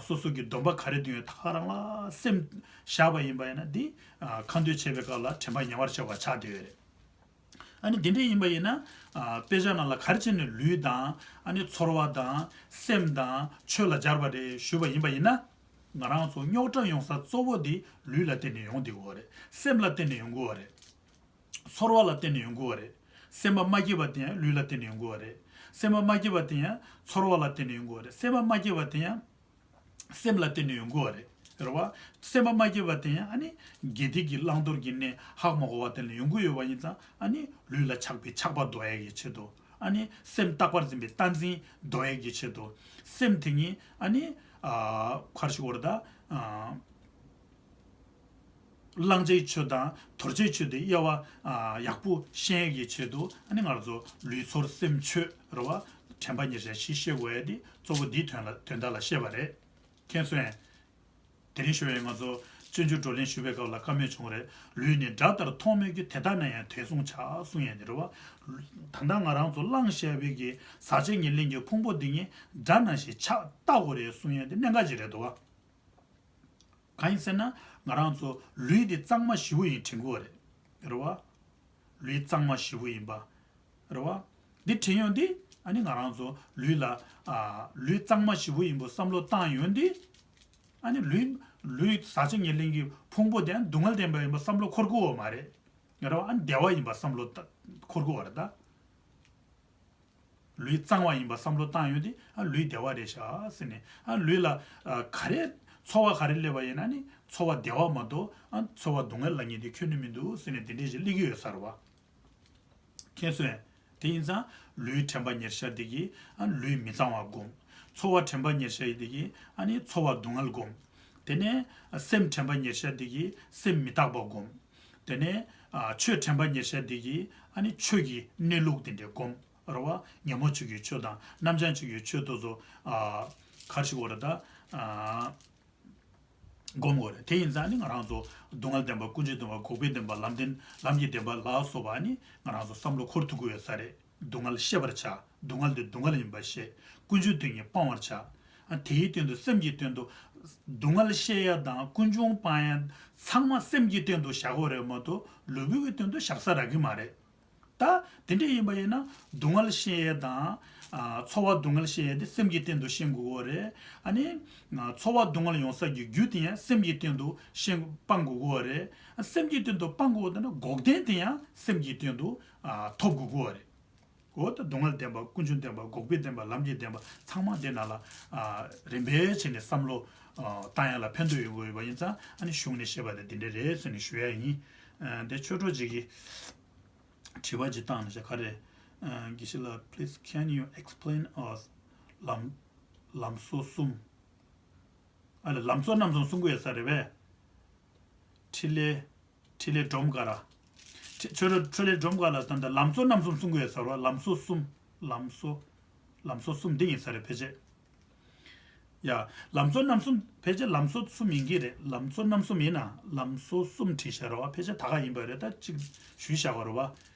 སོ་སོ་གི་སྡོམ་པ་ག་རེ་འདོན་ཡོད་ད་ག་རང་ལ་སེམས་བཞག་པ་ཡིན་པ་ཡིན་ན་འདི་ཁ་འདོན་བྱེད་པའི་སྐབས་ལ་དྲན་པ་ཉེ་བར་བཞག་པ་ཆགས་བསྡད་ཡོད་རེད། ཨ་ནི་འདི་འདྲ་ཡིན་པ་ཡིན་ན། ཨ་དཔེ་ཆ་ནང་ལ་ག་རེ་བྱས་ནས་ལུས་དང་ཨ་ནི་ཚོར་བ་དང་སེམས་དང་ཆོས་ལ་སྦྱར་བ་རེད་ཞུས་པ་ཡིན་པ་ཡིན་ན། ང་རང་ཚོ་རྙོག་དྲ་ཡོང་ས་གཙོ་བོ་འདི་ལུས་ལ་བརྟེན་ནས་ཡོང་བསྡད་ཀྱི་ཡོད་རེད། སེམས་ལ་བརྟེན་ནས་ཡོང་གི་ཡོད་རེད། ཚོར་བ་ལ་བརྟེན་ནས་ཡོང་གི་ཡོད་རེད། སེམས་པ་མ་སྐྱིད་པ་དེ་ཡང་ལུས་ལ་བརྟེན་ནས་ཡོང་གི་ཡོད་རེད། སེམས་པ་མ་སྐྱིད་པ་དེ་ཡང་ཚོར་བ་ལ་བརྟེན་ནས་ཡོང་གི་ཡོད་རེད། སེམས་པ་མ་སྐྱིད་པ་དེ་ཡང་། སེམས་ལ་བརྟེན་ནས་ཡོང་གི་ཡོད་རེད། རེད་བ། སེམས་པ་མ་སྐྱིད་པ་དེ་ཡང་ཨ་ནི་དགེ་སྡིག་གི་བླང་དོར་གྱི་གནས་ཧ་མ་གོ་བ་དེ་ལ་ཡོང་གི་ཡོད་པ་ཡིན་ཙང་ཨ་ནི་ལུས་ལ་ཆགས་པའི་ཆགས་པ་ཟློག་ཡས་ཀྱི་ཆེད་དུ། ཨ་ནི་སེམས་རྟག་པར་འཛིན་པའི་བདག་འཛིན་ཟློག་ཡས་ཀྱི་ཆེད་དུ། སེམས་དེ་ཉིད་ཨ་ནི་ཨ་ག་རེ་ཞུ་དགོས་རེད་ད། ཨ་བླང་བྱའི་ཆོས་དང་དོར་བྱའི་ཆོས་དེ་དབྱེ་བ་ཨ་ཡག་པོ་ཤེས་ཡས་ཀྱི་ཆེད་དུ་ཨ་ནི་ང་རང་ཚོ་ལུས་ཚོར་སེམས་ཆོས་རེད་བ། དྲན་པ་ཉེར་ཞག་བཞི་ཤེས་དགོས་ཡས་དེ་གཙོ་བོ་འདིའི་དོན་ལ་དོན་དག་ལ་བཤད་པ་རེད། མཁྱེན་སོང་ངས། དེ་རིང་ཞུ་བའི་ང་ཚོ་སྤྱོད་འཇུག་བགྲོ་གླེང་ཞུ་བའི་སྐབས་ལ་བཀའ་མོལ་བྱུང་རེད། ལུས་ནི་དགྲ་ལྟར་མཐོང་མོད་ཀྱི། དེ་ལྟ་ན་ཡང་དེ་བསྲུང་བྱ་གསུང་ཡས་འདི་རེད་བ། ད་ལྟ་ང་རང་ཚོ་བླངས་བཞག་པའི་གི་ཟག་བཅས་ཉེར་ལེན་གྱི་ཕུང་པོ་འདི་ཉིད་དགྲ་ནང་བཞིན་ཆགས་ལྟ་དགོས་རེད་གསུང་ཡས་འདི་གནད་འགག་ཅིག་རེད་འདུག་བ། གང་ཡིན་ཟེར་ན་ང་རང་ཚོ་ལུས་འདི་གཙང་མ་ཞེ་པོ་ཡིན་དྲན་གྱི་ཡོད་རེད། རེད་བ། ལུས་གཙང་མ་ཞེ་པོ་ཡིན་པ། རེད་བ། འདི་དྲན་ཡོང་དུས་ཨ་ནི་ང་རང་ཚོ་ལུས་ལ་ཨ་ལུས་གཙང་མ་ཞེ་པོ་ཡིན་པ་བསམ་བློ་བཏང་ཡོང་དུས། ཨ་ནི་ལུས་ལུས་ཟག་བཅས་ཉེར་ལེན་གྱི་ཕུང་པོ་དེ་སྡུག་བསྔལ་ལྡན་པ་ཡིན་པ་བསམ་བློ་འཁོར་གྱི་ཡོད་མ་རེད། རེད་བ། ཨ་ནི་བདེ་བ་ཡིན་པ་བསམ་བློ་ད་འཁོར་གྱི་ཡོད་རེད་ད། ལུས་གཙང་བ་ཡིན་པ་བསམ་བློ་བཏང་ཡོང་དུས་ཨ་ལུས་བདེ་བ་རེད་ཤག་ཟེར་ནས། ཨ་ལུས་ལ་ཨ་ག་རེ་ཚོར་བ་ག་རེ་སླེབས་པ་ཡིན་ན་ནི་ཚོར་བ་བདེ་བ་མ་གཏོགས་ཨ་ཚོར་བ་སྡུག་བསྔལ་ལ་ངེས་དེ་ཁྱོན་ནས་མི་འདུག་ཟེར་ནས་དེ་འདྲས་ཞིག་སླེབས་ཀྱི་ཡོད་ས་རེད་བ། མཁྱེན་སོང་ངས། དེ་ཡིན་ཙང་ལུས་དྲན་པ་ཉེར་ཞག་འདི་གིས་ཨ་ལུས་མི་གཙང་བ་བསྒོམ། ཚོར་བ་དྲན་པ་ཉེར་ཞག་འདི་གིས་ཨ་ནི་ཚོར་བ་སྡུག་བསྔལ་བསྒོམ། དེ་ནས་ཨ་སེམས་དྲན་པ་ཉེར་ཞག་འདི་གིས་སེམས་མི་རྟག་པ་བསྒོམ། དེ་ནས་ཨ་ཆོས་དྲན་པ་ཉེར་ཞག་འདི་གིས་ཨ་ནི་ཆོས་ཀྱི་གནས་ལུགས་དེ་འདྲས་བསྒོམ། རེད་བ། ཉོན་མོངས་ཆོས་ཀྱི་ཆོས་དང་རྣམ་བྱང་ཆོས་ཀྱི་ཆོས་དེ་ཚོ་ཨ་ག་རེ་ཞུ་དགོས་རེད་ད། ཨ་སྒོམ་དགོས་རེད། དེ་ཡིན་ཙང་ནི་ང་རང་ཚོ་སྡུག་བསྔལ་བདེན་པ། ཀུན་འབྱུང་བདེན་པ། འགོག་པའི་བདེན་པ། ལམ་བདེན། ལམ་གྱི་བདེན་པ་ལ་སོགས་པ་ནི་ང་རང་ཚོ་བསམ་བློ་འཁོར་ཐུབ་ཀྱི་ཡོད་ས་རེད། སྡུག་བསྔལ་ཤེས་པར་བྱ། སྡུག་བསྔལ་དེ་སྡུག་བསྔལ་ཡིན་པ་ཤེས། ཀུན་འབྱུང་དེ་ཉིད་སྤང་བར་བྱ། ཨ་དེའི་སྟེང་དུ་སེམས་ཀྱི་སྟེང་དུ་སྡུག་བསྔལ་ཤེས་ཡ་དང་ཀུན་འབྱུང་སྤང་ཡ་ཚང་མ་སེམས་ཀྱི་སྟེང་དུ་བཞག་དགོས་རེད་མ་གཏོགས་ལུས་པོའི་སྟེང་དུ་བཞག་ས་རག་གི་མ་རེད། ད་དེ་འདྲ་ཡིན་པ་ཡིན་ན་སྡུག་བསྔལ་ཤེས་ཡས་དང་། ཨ་ཚོར་བ་སྡུག་བསྔལ་ཤེས་ཡས་དེ་སེམས་ཀྱི་སྟེང་དུ་ཤེས་དགོས་ཀྱི་རེད། ཨ་ནི་ཨ་ཚོར་བ་སྡུག་བསྔལ་ཡོང་ས་ཀྱི་རྒྱུ་དེ་ཡང་སེམས་ཀྱི་སྟེང་དུ་ཤེས་སྤང་དགོས་ཀྱི་རེད། ཨ་སེམས་ཀྱི་སྟེང་དུ་སྤང་དགོས་དེ་ན་འགོག་བདེན་དེ་ཡང་སེམས་ཀྱི་སྟེང་དུ་ཨ་ཐོབ་དགོས་ཀྱི་རེད། འོ་ད་སྡུག་བསྔལ་བདེན་པ། ཀུན་འབྱུང་བདེན་པ། འགོག་པའི་བདེན་པ། ལམ་གྱི་བདེན་པ་ཚང་མ་དེ་ནང་ལ་ཨ་རིམ་པས་བྱས་ནས་བསམ་བློ་ཨ་བཏང་ཡ་ལ་ཕན་ཐོགས་ཡོང་གི་ཡོད་པ་ཡིན་ཙང་ཨ་ནི་གཞུང་ནས་བཤད་པ་དེ་འདི་འདྲ་རེད་ཟེར་ནས་ཞུ་ཡ་ཡིན། ཨ་དེ་ཆོས་གྲོགས་ཅིག་གིས། དྲི་བ་ཅིག་བཏང་ནས་ཤག་ག་རེ། ཨ་དགེ་བཤེས་ལགས། Please, can you explain us ལམ་ལམ་སྲོལ་གསུམ། ཨ་ལ་ལམ་གཙོ་རྣམ་གསུམ་གསུང་གི་ཡོད་ས་རེད་པས། འཕྲིན་ལས། འཕྲིན་ལས་སྒྲོམ་དཀར། ཁྲི་ཆོས་ར་འཕྲིན་ལས་སྒྲོམ་དཀར་ལ་ད་ལྟ་ལམ་གཙོ་རྣམ་གསུམ་གསུང་གི་ཡོད་ས་རེད་པ། ལམ་སྲོལ་གསུམ། ལམ་སྲོལ། ལམ་སྲོལ་གསུམ་འདི་ཡིན་ས་རེད་ཕལ་ཆེར། ཡ། ལམ་གཙོ་རྣམ་གསུམ་ཕལ་ཆེར་ལམ་སྲོལ་གསུམ་ཡིན་གྱི་རེད། ལམ་གཙོ་རྣམ་གསུམ་ཡིན་ན་ལམ་སྲོལ་གསུམ་བྲིས་བཞག་རེད་བ། ཕལ་ཆེར་ད་ག་ཡིན་པ་རེད། ད་གཅིག་ཞུས་བཞག་པ་རེད་བ།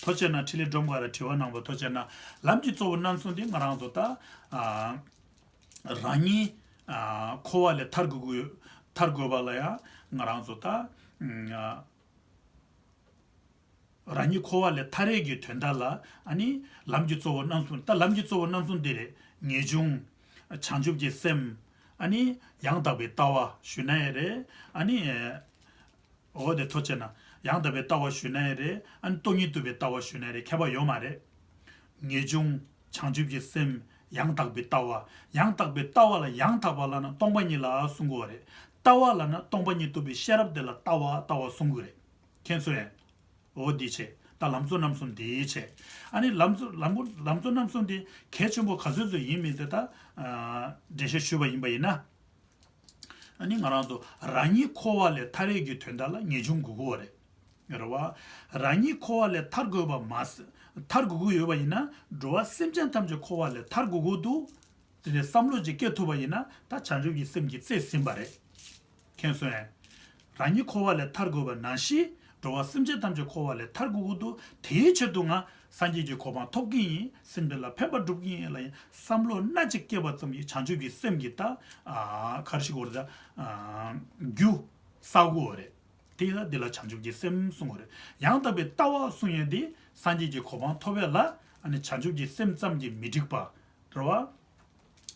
ཐོ་བཅད་ན་འཕྲིན་ལས་སྒྲོམ་ཁ་ལ་དྲི་བ་གནང་བ་ཐོ་བཅད་ན་ལམ་གྱི་གཙོ་བོ་རྣམ་གསུམ་དེ་ང་རང་ཚོ་ད་ཨ་རང་ཉིད་ཨ་འཁོར་བ་ལས་ཐར་དགོས་དགོས་ཐར་དགོས་པ་ལ་ཡང་ ང་རང་ཚོ་ད་ཨ་རང་ཉིད་འཁོར་བ་ལས་ཐར་ཡས་ཀྱི་དོན་དག་ལ་ཨ་ནི་ལམ་གྱི་གཙོ་བོ་རྣམ་གསུམ། ད་ལམ་གྱི་གཙོ་བོ་རྣམ་གསུམ་འདི་རེད། ངེས་འབྱུང་། བྱང་ཆུབ་ཀྱི་སེམས། ཨ་ནི་ཡང་དག་པའི་ལྟ་བ་ཞུས་ན་ཡང་རེད། ཨ་ནི་འོ་དེ་ཐོ་ཅེ་ན་ཡང་དག་པའི་ལྟ་བ་ཞུས་ན་ཡང་རེད། ཨ་ནི་སྟོང་ཉིད་རྟོགས་པའི་ལྟ་བ་ཞུས་ན་ཡང་རེད། ཁྱད་པར་ཡོད་མ་རེད། ངེས་འབྱུང་། བྱང་ཆུབ་ཀྱི་སེམས། ཡང་དག་པའི་ལྟ་བ། ཡང་དག་པའི་ལྟ་བ་ལ་ཡང་དག་པ་ལབ་ན་སྟོང་པ་ཉིད་ལ་གསུང་གི་ཡོད་རེད། ལྟ་བ་ལབ་ན་སྟོང་པ་ཉིད་རྟོགས་པའི་ཤེས་རབ་དེ་ལ་ལྟ་བ་ལྟ་བ་གསུང་གི་ཡོད་རེད། མཁྱེན་སོང་ངས། འོ་འདི་བྱས། ད་ལམ་གཙོ་རྣམ་གསུམ་འདི་བྱས། ཨ་ནི་ལམ་གཙོ་ལམ་གཙོ་ལམ་གཙོ་རྣམ་གསུམ་འདི་གལ་ཆེན་པོ་ག་ཚོད་ཚོད་ཡིན་མིན་དེ་ད་ཨ་འགྲེལ་བཤད་ཞུས་པ་ཡིན་པ་ཡིན་ན། ཨ་ནི་ང་རང་ཚོ་རང་ཉིད་འཁོར་བ་ལས་ཐར་ཡས་ཀྱི་དོན་དག་ལ་ངེས་འབྱུང་དགོས་ཀྱི་ཡོད་རེད། རེད་བ། རང་ཉིད་འཁོར་བ་ལས་ཐར་དགོས་པ་མ་ཟད། ཐར་དགོས་ཀྱི་ཡོད་པ་ཡིན་ན་འགྲོ་བ་སེམས་ཅན་ཐམས་ཅད་འཁོར་བ་ལས་ཐར་དགོས་ཀྱི་འདུག་དེ་ནས་བསམ་བློ་ཅིག་སྐྱེ་ཐུབ་པ་ཡིན་ན་ད་བྱང་ཆུབ་ཀྱི་སེམས་ཀྱིས་རྩིས་ཟིན་པ་རེད། མཁྱེན་སོང་ངས། རང་ཉིད་འཁོར་བ་ལས་ཐར་དགོས་པ་ནང་བཞིན་འགྲོ་བ་སེམས་ཅན་ཐམས་ཅད་འཁོར་བ་ལས་ཐར་དགོས་ཀྱི་འདུག་དེའི་ཆེད་དུ་ང་སངས་རྒྱས་ཀྱི་གོ་འཕང་ཐོབ་ཀྱི་ཡིན། སེམས་ཅན་ལ་ཕན་པ་སྒྲུབ་ཀྱི་ཡིན་ལབ་ཡིན་བསམ་བློ་སྣ་གཅིག་སྐྱེས་པ་ཙམ་གྱིས་བྱང་ཆུབ་ཀྱི་སེམས་ཀྱི་ད་ཨ་ག་རེ་ཞིག་གོ་རེད་ད་ཨ་རྒྱུ་བསགས་དགོས་པ་རེད། དེ་ལ་འདི་ལ་བྱང་ཆུབ་ཀྱི་སེམས་གསུང་གི་ཡོད་རེད། ཡང་དག་པའི་ལྟ་བ་གསུང་ཡས་འདི་སངས་རྒྱས་ཀྱི་གོ་འཕང་ཐོབ་ཡས་ལ་ཨ་ནི་བྱང་ཆུབ་ཀྱི་སེམས་ཙམ་གྱིས་མི་འགྲིག་པ། རེད་བ།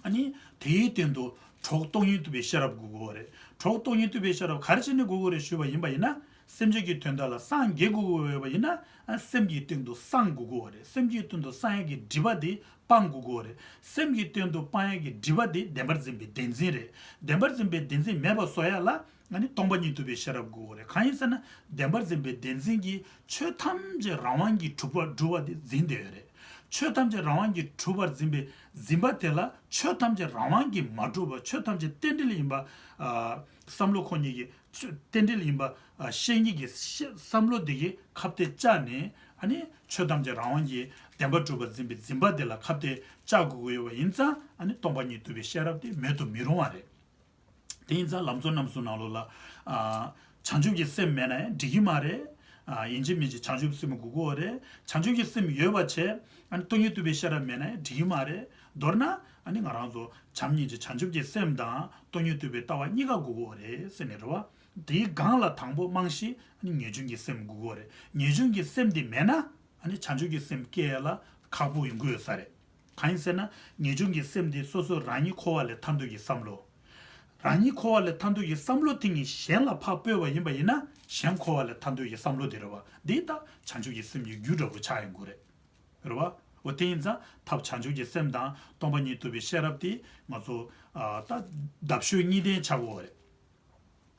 ཨ་ནི་དེའི་སྟེང་དུ་གྲོགས་སྟོང་ཉིད་རྟོགས་པའི་ཤེས་རབ་དགོས་ཀྱི་ཡོད་རེད། གྲོགས་སྟོང་ཉིད་རྟོགས་པའི་ཤེས་རབ་ག་རེ་བྱས་ནས་དགོས་ཀྱི་ཡོད་རེད་ཞུས་པ་ཡིན་པ་ཡིན་ན། སེམས་ཅན་གྱི་དོན་དག་ལ་སངས་རྒྱས་དགོས་ཀྱི་ཡོད་པ་ཡིན་ན། ཨ་སེམས་ཀྱི་སྟེང་དུ་སངས་དགོས་ཀྱི་ཡོད་རེད། སེམས་ཀྱི་སྟེང་དུ་སངས་ཡས་ཀྱི་སྒྲིབ་པ་དེ་སྤང་དགོས་ཀྱི་ཡོད་རེད། སེམས་ཀྱི་སྟེང་དུ་སྤང་ཡས་ཀྱི་སྒྲིབ་པ་དེ་བདེན་པར་འཛིན་པའི་བདེན་འཛིན་རེད། བདེན་པར་འཛིན་པའི་བདེན་འཛིན་མེད་པ་བཟོ་ཡ་ལ་ཨ་ནི་སྟོང་པ་ཉིད་རྟོགས་པའི་ཤེས་རབ་དགོས་ཀྱི་ཡོད་རེད། གང་ཡིན་ཟེར་ན་བདེན་པར་འཛིན་པའི་བདེན་འཛིན་གྱིས་ཆོས་ཐམས་ཅད་རང་དབང་གིས་གྲུབ་པ་གྲུབ་པ་དེ་འཛིན་བསྡད་ཡོད་རེད། ཆོས་ཐམས་ཅད་རང་དབང་གིས་གྲུབ་པར་འཛིན་པའི་འཛིན་པ་དེ་ལ་ཆོས་ཐམས་ཅད་རང་དབང་གིས་མ་གྲུབ་པ་ཆོས་ཐམས་ཅད་རྟེན་འབྲེལ་ཡིན་པ། ཨ་བསམ་བློ་ཁོ་གཉིས་ཀྱི་ཆོས་རྟེན་འབྲེལ་ཡིན་པ་ཨ་ཤེས་ཉིད་ཀྱི་ཤེས་བསམ་བློ་དེ་གིས་ཁ་གཏད་བཅག་ནས་ཨ་ནི་ཆོས་ཐམས་ཅད་རང་དབང་གིས་བདེན་པར་གྲུབ་པར་འཛིན་པའི་འཛིན་པ་དེ་ལ་ཁ་གཏད་བཅག་དགོས་ཀྱི་ཡོད་པ་ཡིན་ཙང་ཨ་ནི་སྟོང་པ་ཉིད་རྟོགས་པའི་ཤེས་རབ་དེ་མེད་དུ་མི་རུང་བ་རེད། དེ་ཡིན་ཙང་ལམ་གཙོ་རྣམ་གསུམ་ནང་ལོགས་ལ། ཨ་བྱང་ཆུབ་ཀྱི་སེམས་མེད་ན་ཡང་འགྲིག་གི་མ་རེད། ཨ་ཡིན་གཅིག་མིན་གཅིག་བྱང་ཆུབ་སེམས་དགོས་ཀྱི་ཡོད་རེད། བྱང་ཆུབ་ཀྱི་སེམས་ཡོད་པ་བྱས། ཨ་ནི་སྟོང་ཉིད་རྟོགས་པའི་ཤེས་རབ་མེད་ན་ཡང་འགྲིག་གི་མ་རེད། མདོར་ན་ཨ་ནི་ང་རང་ཚོ་བྱམས་སྙིང་རྗེ་བྱང་ཆུབ་ཀྱི་སེམས་དང་སྟོང་ཉིད་རྟོགས་པའི་ལྟ་བ་གཉིས་ཀ་དགོས་ཀྱི་ཡོད་རེད་ཟེར་ནས་རེད་བ། དེའི་སྒང་ལ་དང་པོ་རྨང་གཞི་ཨ་ནི་ངེས་འབྱུང་གི་སེམས་དགོས་ཀྱི་ཡོད་རེད། ངེས་འབྱུང་གི་སེམས་དེ་མེད་ན། ཨ་ནི་བྱང་ཆུབ་ཀྱི་སེམས་སྐྱེ་ཡ་ལ་ཁག་པོ་ཡོང་གི་ཡོད་ས་རེད། གང་ཡིན་ཟེར་ན་ངེས་འབྱུང་གི་སེམས་དེ་སོ་སོ་རང་ཉིད་འཁོར་བ་ལས་ཐར་འདོད་ཀྱི་བསམ་བློ། རང་ཉིད་འཁོར་བ་ལས་ཐར་འདོད་ཀྱི་བསམ་བློ་དེ་ཉིད་གཞན་ལ་ཕར་སྤོས་པ་ཡིན་པ་ཡིན་ན་གཞན་འཁོར་བ་ལས་ཐར་འདོད་ཀྱི་བསམ་བློ་དེ་རེད་བ། འདི་ལྟ་བྱང་ཆུབ་ཀྱི་སེམས་ཀྱི་རྒྱུ་འདྲ་པོ་ཆགས་ཡོང་གི་རེད། རེད་བ། འོ་དེ་ཡིན་ཙང་ཐབས་བྱང་ཆུབ་ཀྱི་སེམས་དང་སྟོང་པ་ཉིད་རྟོགས་པའི་ཤེས་རབ་དེ་ང་ཚོ་ཨ་ད་ལྡབ་ཤོས་གཉིས་ལྡན་ཆགས་ཀྱི་ཡོད་རེད།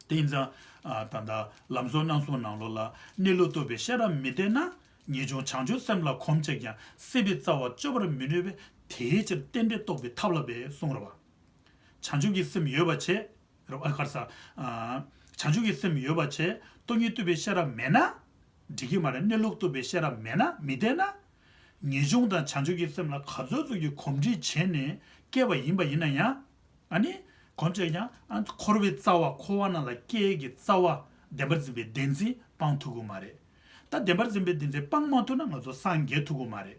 དེ་ཡིན་ཙང་ཨ་ད་ལྟ་ལམ་གཙོ་རྣམ་གསུམ་ནང་ལོགས་ལ་གནས་ལུགས་རྟོགས་པའི་ཤེས་རབ་མི་ལྡན་ན། ངེས་འབྱུང་བྱང་ཆུབ་སེམས་ལ་གོམས་བྱས་ཀྱང་སྲིད་པའི་རྩ་བ་གཅོད་པར་མི་ནུས་པས་དེའི་ཕྱིར་རྟེན་འབྲེལ་རྟོགས་པའི་ཐབས་ལ་འབད་གསུངས་རེད་བ། བྱང་ཆུབ་ཀྱི་སེམས་ཡོད་པ་བྱས། རེད་བ་ག་རེ་ཟ། ཨ་བྱང་ཆུབ་ཀྱི་སེམས་ཡོད་པ་བྱས་སྟོང་ཉིད་རྟོགས་པའི་ཤེས་རབ་མེད་ན། འགྲིག་གི་མ་རེད། གནས་ལུགས་རྟོགས་པའི་ཤེས་རབ་མེད་ན་མི་ལྡན་ན། ངེས་འབྱུང་དང་བྱང་ཆུབ་ཀྱི་སེམས་ལ་ག་ཚོད་ཚོད་ཀྱིས་གོམས་འདྲིས་བྱས་ནས་སྐྱེས་པ་ཡིན་པ་ཡིན་ན་ཡང་། ཨ་ནི། གོམས་བྱས་ཀྱང་ཨ་འཁོར་བའི་རྩ་བ་འཁོར་བ་ནང་ལ་སྐྱེ་ཡས་ཀྱི་རྩ་བ་བདེན་པར་འཛིན་པའི་བདེན་འཛིན་སྤང་ཐུབ་ཀྱི་མ་རེད། ད་བདེན་པར་འཛིན་པའི་བདེན་འཛིན་སྤང་མ་ཐུབ་ན་ང་ཚོ་སངས་རྒྱས་ཐུབ་ཀྱི་མ་རེད།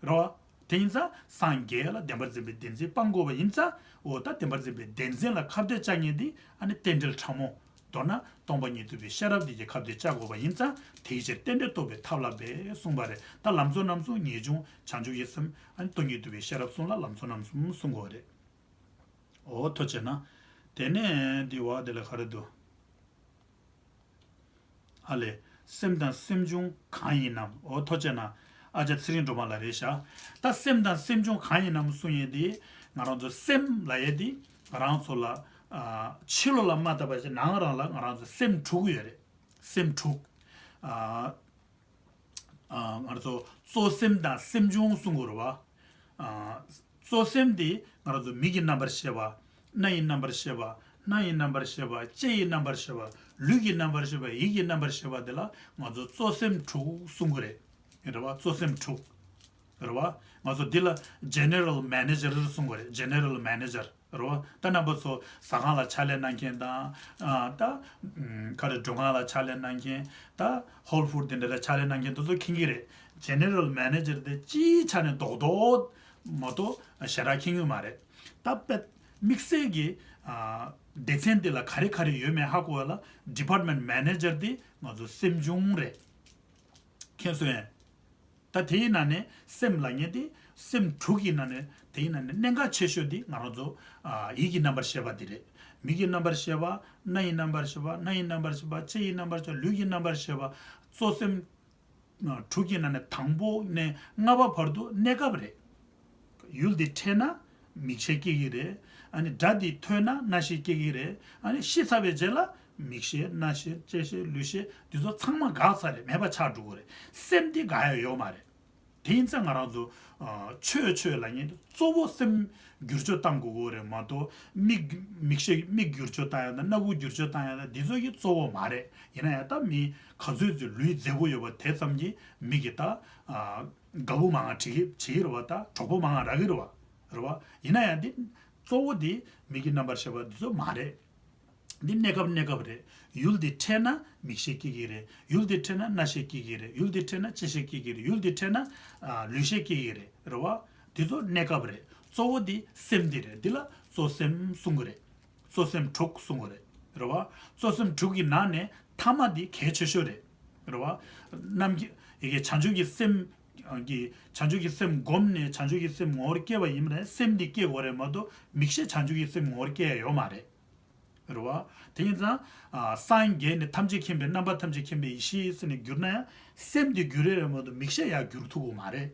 རེད་བ། དེ་ཡིན་ཙང་སངས་རྒྱས་ལ་བདེན་པར་འཛིན་པའི་བདེན་འཛིན་སྤང་དགོས་པ་ཡིན་ཙང་འོ་ད་བདེན་པར་འཛིན་པའི་བདེན་འཛིན་ལ་ཁ་གཏད་བཅག་མཁན་འདི་ཨ་ནི་རྟེན་འབྲེལ་ཕྲ་མོ། མདོར་ན་སྟོང་པ་ཉིད་རྟོགས་པའི་ཤེས་རབ་འདི་གིས་ཁ་གཏད་བཅག་དགོས་པ་ཡིན་ཙང་དེའི་ཕྱིར་རྟེན་འབྲེལ་རྟོགས་པའི་ཐབས་ལ་འབད་གསུངས་པ་རེད། ད་ལམ་གཙོ་རྣམ་གསུམ་ངེས་འབྱུང་བྱང་ཆུབ་ཀྱི་སེམས་ཨ་ནི་སྟོང་ཉིད་རྟོགས་པའི་ཤེས་རབ་གསུམ་ལ་ལམ་གཙོ་རྣམ་གསུམ་གསུང་དགོས་པ་རེད། འོ་ཐོ་བྱས་ན། དེ་ནས་འདི་བ་དེ་ལ་ག་རེ་འདུག་ཨ་ལས། སེམས་དང་སེམས་བྱུང་གང་ཡིན་ནམ། འོ་ཐོ་བྱས་ན། ཨ་ཅག་ཚེ་རིང་སྒྲོལ་མ་ལགས་རེད་ཤག་ད་སེམས་དང་སེམས་བྱུང་གང་ཡིན་ནམ་གསུང་ཡས་དེ། ང་རང་ཚོ་སེམས་ལབ་ཡས་དེ། ང་རང་ཚོ་ལ། ཨ་ཕྱི་ལོགས་ལ་མ་བལྟས་པ་ཞིག་ནང་རང་ལ་ང་རང་ཚོ་སེམས་དྲུག་ཡོད་རེད། སེམས་དྲུག་ཨ། ཨ་ང་རང་ཚོ་གཙོ་སེམས་དང་སེམས་བྱུང་གསུང་གི་རེད་བ། ཨ་གཙོ་སེམས་དེ་ང་རང་ཚོ་མིག་གི་རྣམ་པར་ཤེས་པ། རྣ་ཡི་རྣམ་པར་ཤེས་པ། སྣ་ཡི་རྣམ་པར་ཤེས་པ། ལྕེ་ཡི་རྣམ་པར་ཤེས་པ། ལུས་ཀྱི་རྣམ་པར་ཤེས་པ། ཡིད་ཀྱི་རྣམ་པར་ཤེས་པ་དེ་ལ་ང་ཚོ་གཙོ་སེམས་དྲུག་གསུང་གི་རེད། རེད་བ། གཙོ་སེམས་དྲུག་རེད་བ། ང་ཚོ་འདི་ལ་General Manager་གསུང་གི་རེད། General Manager། རེད་བ། ད་རྣམ་པ་ཚོ་ཟ་ཁང་ལ་ཕྱག་ལས་གནང་མཁན་དང་། ཨ་ད་ཨམ་ག་རེ་མགྲོན་ཁང་ལ་ཕྱག་ལས་གནང་མཁན། ད་Whole Foods་དེ་འདྲ་ལ་ཕྱག་ལས་གནང་མཁན་དེ་ཚོ་མཁྱེན་གྱི་རེད། General Manager་དེ་སྤྱིའི་ཆ་ནས་རྡོག་རྡོག་མ་གཏོགས་ཞེ་དྲག་མཁྱེན་གྱི་མ་རེད། ད་དཔེ་དམིགས་བསལ་གྱི་ཨ་ སྡེ་ཚན་འདི་ལ་ག་རེ་ག་རེ་ཡོད་མེད་ཧ་གོ་བ་ལ་department manager དེ་ང་ཚོ་སེམས་བྱུང་རེད། མཁྱེན་སོང་ངས། ད་དེའི་ནང་ནས་སེམས་ལབ་མཁན་དེ་སེམས་དྲུག་གི་ནང་ནས་དེའི་ནང་ནས་གནད་འགག་ཆེ་ཤོས་དེ་ང་རང་ཚོ་ཨ་ཡིད་ཀྱི་རྣམ་པར་ཤེས་པ་དེ་རེད། མིག་གི་རྣམ་པར་ཤེས་པ། རྣ་ཡི་རྣམ་པར་ཤེས་པ། སྣ་ཡི་རྣམ་པར་ཤེས་པ། ལྕེ་ཡི་རྣམ་པར་ཤེས་པ། ལུས་ཀྱི་རྣམ་པར་ཤེས་པ། གཙོ་སེམས་དྲུག་གི་ནང་ནས་དང་པོ་ནས་ལྔ་པ་བར་དུ་གནས་སྐབས་རེད། ཡུལ་འདི་འཕྲད་ན་མིག་ཤེས་སྐྱེ་གི་རེད། ཨ་ནི་སྒྲ་འདི་ཐོས་ན་རྣ་ཤེས་སྐྱེ་གི་རེད། ཨ་ནི་ཤི་ཚར་བའི་རྗེས་ལ་མིག་ཤེས། རྣ་ཤེས། ལྕེ་ཤེས། ལུས་ཤེས་འདི་ཚོ་ཚང་མ་འགག་ཚར་རེད། མེད་པ་ཆགས་འགྲོ་གི་རེད། སེམས་འདི་འགག་ཡ་ཡོད་མ་རེད། དེ་ཡིན་ཙང་ང་རང་ཚོ་ཨ་ཆོས་ཆོས་ལབ་མཁན་དེ་གཙོ་བོ་སེམས་བསྒྱུར་བཅོས་བཏང་དགོས་ཀྱི་རེད་མ་གཏོགས། མིག་མིག་ཤེས་མིག་བསྒྱུར་བཅོས་བཏང་ཡ་དང་སྣ་ཁུག་བསྒྱུར་བཅོས་བཏང་ཡ་དང་འདི་ཚོ་གི་གཙོ་བོ་མ་རེད། ཡིན་ན་ཡང་ད་མི་ག་ཚོད་ཚོད་ལུས་མཛེས་པོ་ཡོད་པ་དེ་ཙམ་གྱིས་མི་གི་ད་ཨ་དགའ་པོ་མང་ང་བྱེད་ཀྱི་བྱེད་ཀྱི་རེད་བ། ད་གྲོགས་པོ་མང་ང་རག་གི་རེད་བ། རེད་བ། ཡིན་ན་ཡང་འདི་གཙོ་བོ་འདི་མིག་གི་རྣམ་པར་ཤེས་པ་འདི་ཚོ་མ་རེད། འདི་གནས་སྐབས་གནས་སྐབས་རེད། ཡུལ་འདི་འཕྲད་ན་མིག་ཤེས་སྐྱེ་གི་རེད། ཡུལ་འདི་འཕྲད་ན་རྣ་ཤེས་སྐྱེ་གི་རེད། ཡུལ་འདི་འཕྲད་ན་ལྕེ་ཤེས་སྐྱེ་གི་རེད། ཡུལ་འདི་འཕྲད་ན་ཨ་ལུས་ཤེས་སྐྱེ་གི་རེད། རེད་བ། འདི་ཚོ་གནས་སྐབས་རེད། གཙོ་བོ་འདི་སེམས་འདི་རེད། འདི་ལ་གཙོ་སེམས་གསུང་གི་རེད། གཙོ་སེམས་དྲུག་གསུང་གི་རེད། རེད་བ། གཙོ་སེམས་དྲུག་གི་ནང་ནས་ཐ་མ་འདི་གལ་ཆེ་ཤོས་རེད། རེད་བ། རྣམ་མཁྱེན་ཡི་གེ་བྱང་ཆུབ་ཀྱི་སེམས་ཀྱི་བྱང་ཆུབ་ཀྱི་སེམས་བསྒོམས་ནས་བྱང་ཆུབ་ཀྱི་སེམས་ངོ་བོར་སྐྱེ་བ་ཡིན་པ་ན་སེམས་འདི་སྐྱེ་དགོས་རེད་མ་གཏོགས་མིག་ཤེས་བྱང་ཆུབ་ཀྱི་སེམས་ངོ་བོར་སྐྱེ་ཡ་ཡོད་མ་རེད། རེད་བ། དེ་ཡིན་ཙང་ཨ་སངས་རྒྱས་ནས་ཐམས་ཅད་མཁྱེན་པའི་རྣམ་པ་ཐམས་ཅད་མཁྱེན་པའི་ཡེ་ཤེས་ཟེར་ནས་བསྒྱུར་ན་ཡང་སེམས་དེ་བསྒྱུར་ཡས་རེད་མ་གཏོགས་མིག་ཤེས་ཡར་བསྒྱུར་ཐུབ་ཀྱི་མ་རེད།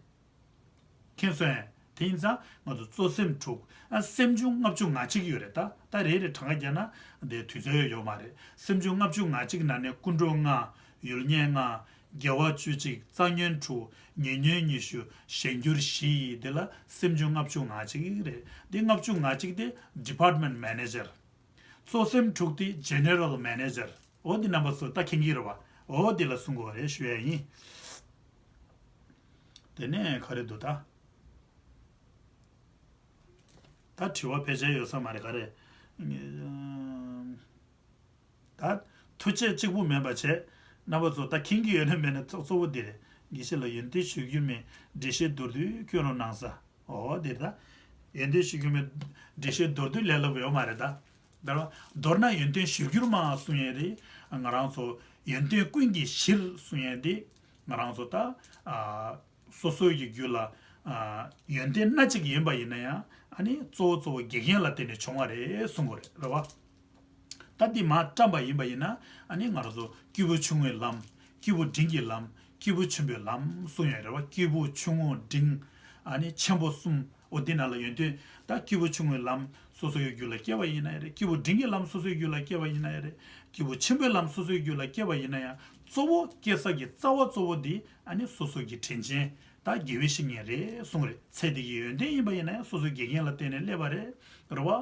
མཁྱེན་སོང་ངས། དེ་ཡིན་ཙང་ང་ཚོ་གཙོ་སེམས་དྲུག་ཨ་སེམས་བྱུང་ལྔ་བཅུ་ང་གཅིག་ཡོད་རེད་ད། ད་རེ་རེ་གྲངས་ཀ་རྒྱག་ན་དེ་དུས་ཚོད་ཡོད་མ་རེད། སེམས་བྱུང་ལྔ་བཅུ་ང་གཅིག་ནང་ནས་ཀུན་འགྲོ་ལྔ། ཡུལ་ངེས་ལྔ། དགེ་བ་བཅུ་གཅིག་རྩ་ཉོན་དྲུག་ཉེ་ཉོན་ཉི་ཤུ། གཞན་འགྱུར་བཞི་ཡིས་དེ་ལ་སེམས་བྱུང་ལྔ་བཅུ་ང་གཅིག་རེད། འདི་ལྔ་བཅུ་ང་གཅིག་དེ་department manager། གཙོ་སེམས་དྲུག་དེ་general manager། འོ་འདི་རྣམ་པ་ཚོ་ད་མཁྱེན་གྱི་རེད་བ། འོ་འདི་ལ་གསུང་དགོས་རེད་ཞུ་ཡ་ཡིན། དེ་ནས་ག་རེ་འདུག་ད། ད་དྲི་བ་ཕལ་ཆེར་ཡོད་ས་མ་རེད། ག་རེ། ད་ཐུགས་རྗེ་གཅིག་པུ་མེད་པ་བྱས། རྣམ་པ་ཚོ་ད་མཁྱེན་གྱི་ཡོད་ན་མེད་ན་གཙོ་གཙོ་བོ་འདི་རེད། དགེ་བཤེས་ལ་ཡོན་ཏན་ཞུ་རྒྱུ་མེད། འགྲེལ་བཤད་མདོར་བསྡུས་སྐྱོན་རོགས་གནང་ཟེར། འོ་དེ་ད། ཡོན་ཏན་ཞུ་རྒྱུ་མེད། འགྲེལ་བཤད་མདོར་བསྡུས་ལས་སླ་པོ་ཡོད་མ་རེད་ད། ད་རུང་མདོར་ན་ཡོན་ཏན་གཞིར་གྱུར་མ་གསུང་ཡས་དེ། ང་རང་ཚོ་ཡོན་ཏན་ཀུན་གྱི་གཞིར་གསུང་ཡས་དེ། ང་རང་ཚོ་ད། ཨ། སོ་སོའི་གི་རྒྱུད་ལ། ཨ། ཡོན་ཏན་སྣ་གཅིག་ཡིན་པ་ཡིན་ན་ཡང་ཨ་ནི་གཙོ་བོ་གཙོ་བོ་དགེ་རྒན་ལ་བརྟེན་ནས་བྱུང་བ་རེད་གསུང་གི་རེད། རེད་བ། ད་འདི་མར་བཀྲམ་པ་ཡིན་པ་ཡིན་ན་ཨ་ནི་ང་རང་ཚོ་སྐྱེས་བུ་ཆུང་ངུའི་ལམ། སྐྱེས་བུ་འབྲིང་གི་ལམ། སྐྱེས་བུ་ཆེན་པོའི་ལམ་གསུང་ཡོད་རེད་བ། སྐྱེས་བུ་ཆུང་ངུ་འབྲིང་། ཨ་ནི་ཆེན་པོ་གསུམ། འོ་འདི་ནང་ལ་ཡོན་ཏན་ད་སྐྱེས་བུ་ཆུང་ངུའི་ལམ་སོ་སོ་ཡི་རྒྱུད་ལ་སྐྱེ་བ་ཡིན་ན་ཡང་རེད། སྐྱེས་བུ་འབྲིང་གི་ལམ་སོ་སོ་ཡི་རྒྱུད་ལ་སྐྱེ་བ་ཡིན་ན་ཡང་རེད། སྐྱེས་བུ་ཆེན་པོའི་ལམ་སོ་སོ་ཡི་རྒྱུད་ལ་སྐྱེ་བ་ཡིན་ན་ཡང་གཙོ་བོ་སྐྱེ་ས་གི་རྩ་བ་གཙོ་བོ་འདི་ཨ་ནི་སོ་སོ་གི་དྲིན་ཅན་ད་དགེ་བའི་བཤེས་གཉེན་རེད་གསུང་རེད། ཚེ་འདི་གི་ཡོན་ཏན་ཡིན་པ་ཡིན་ན་ཡང་སོ་སོའི་དགེ་རྒན་ལ་བརྟེན་ནས་སླེབས་པ་རེད། རེད་བ།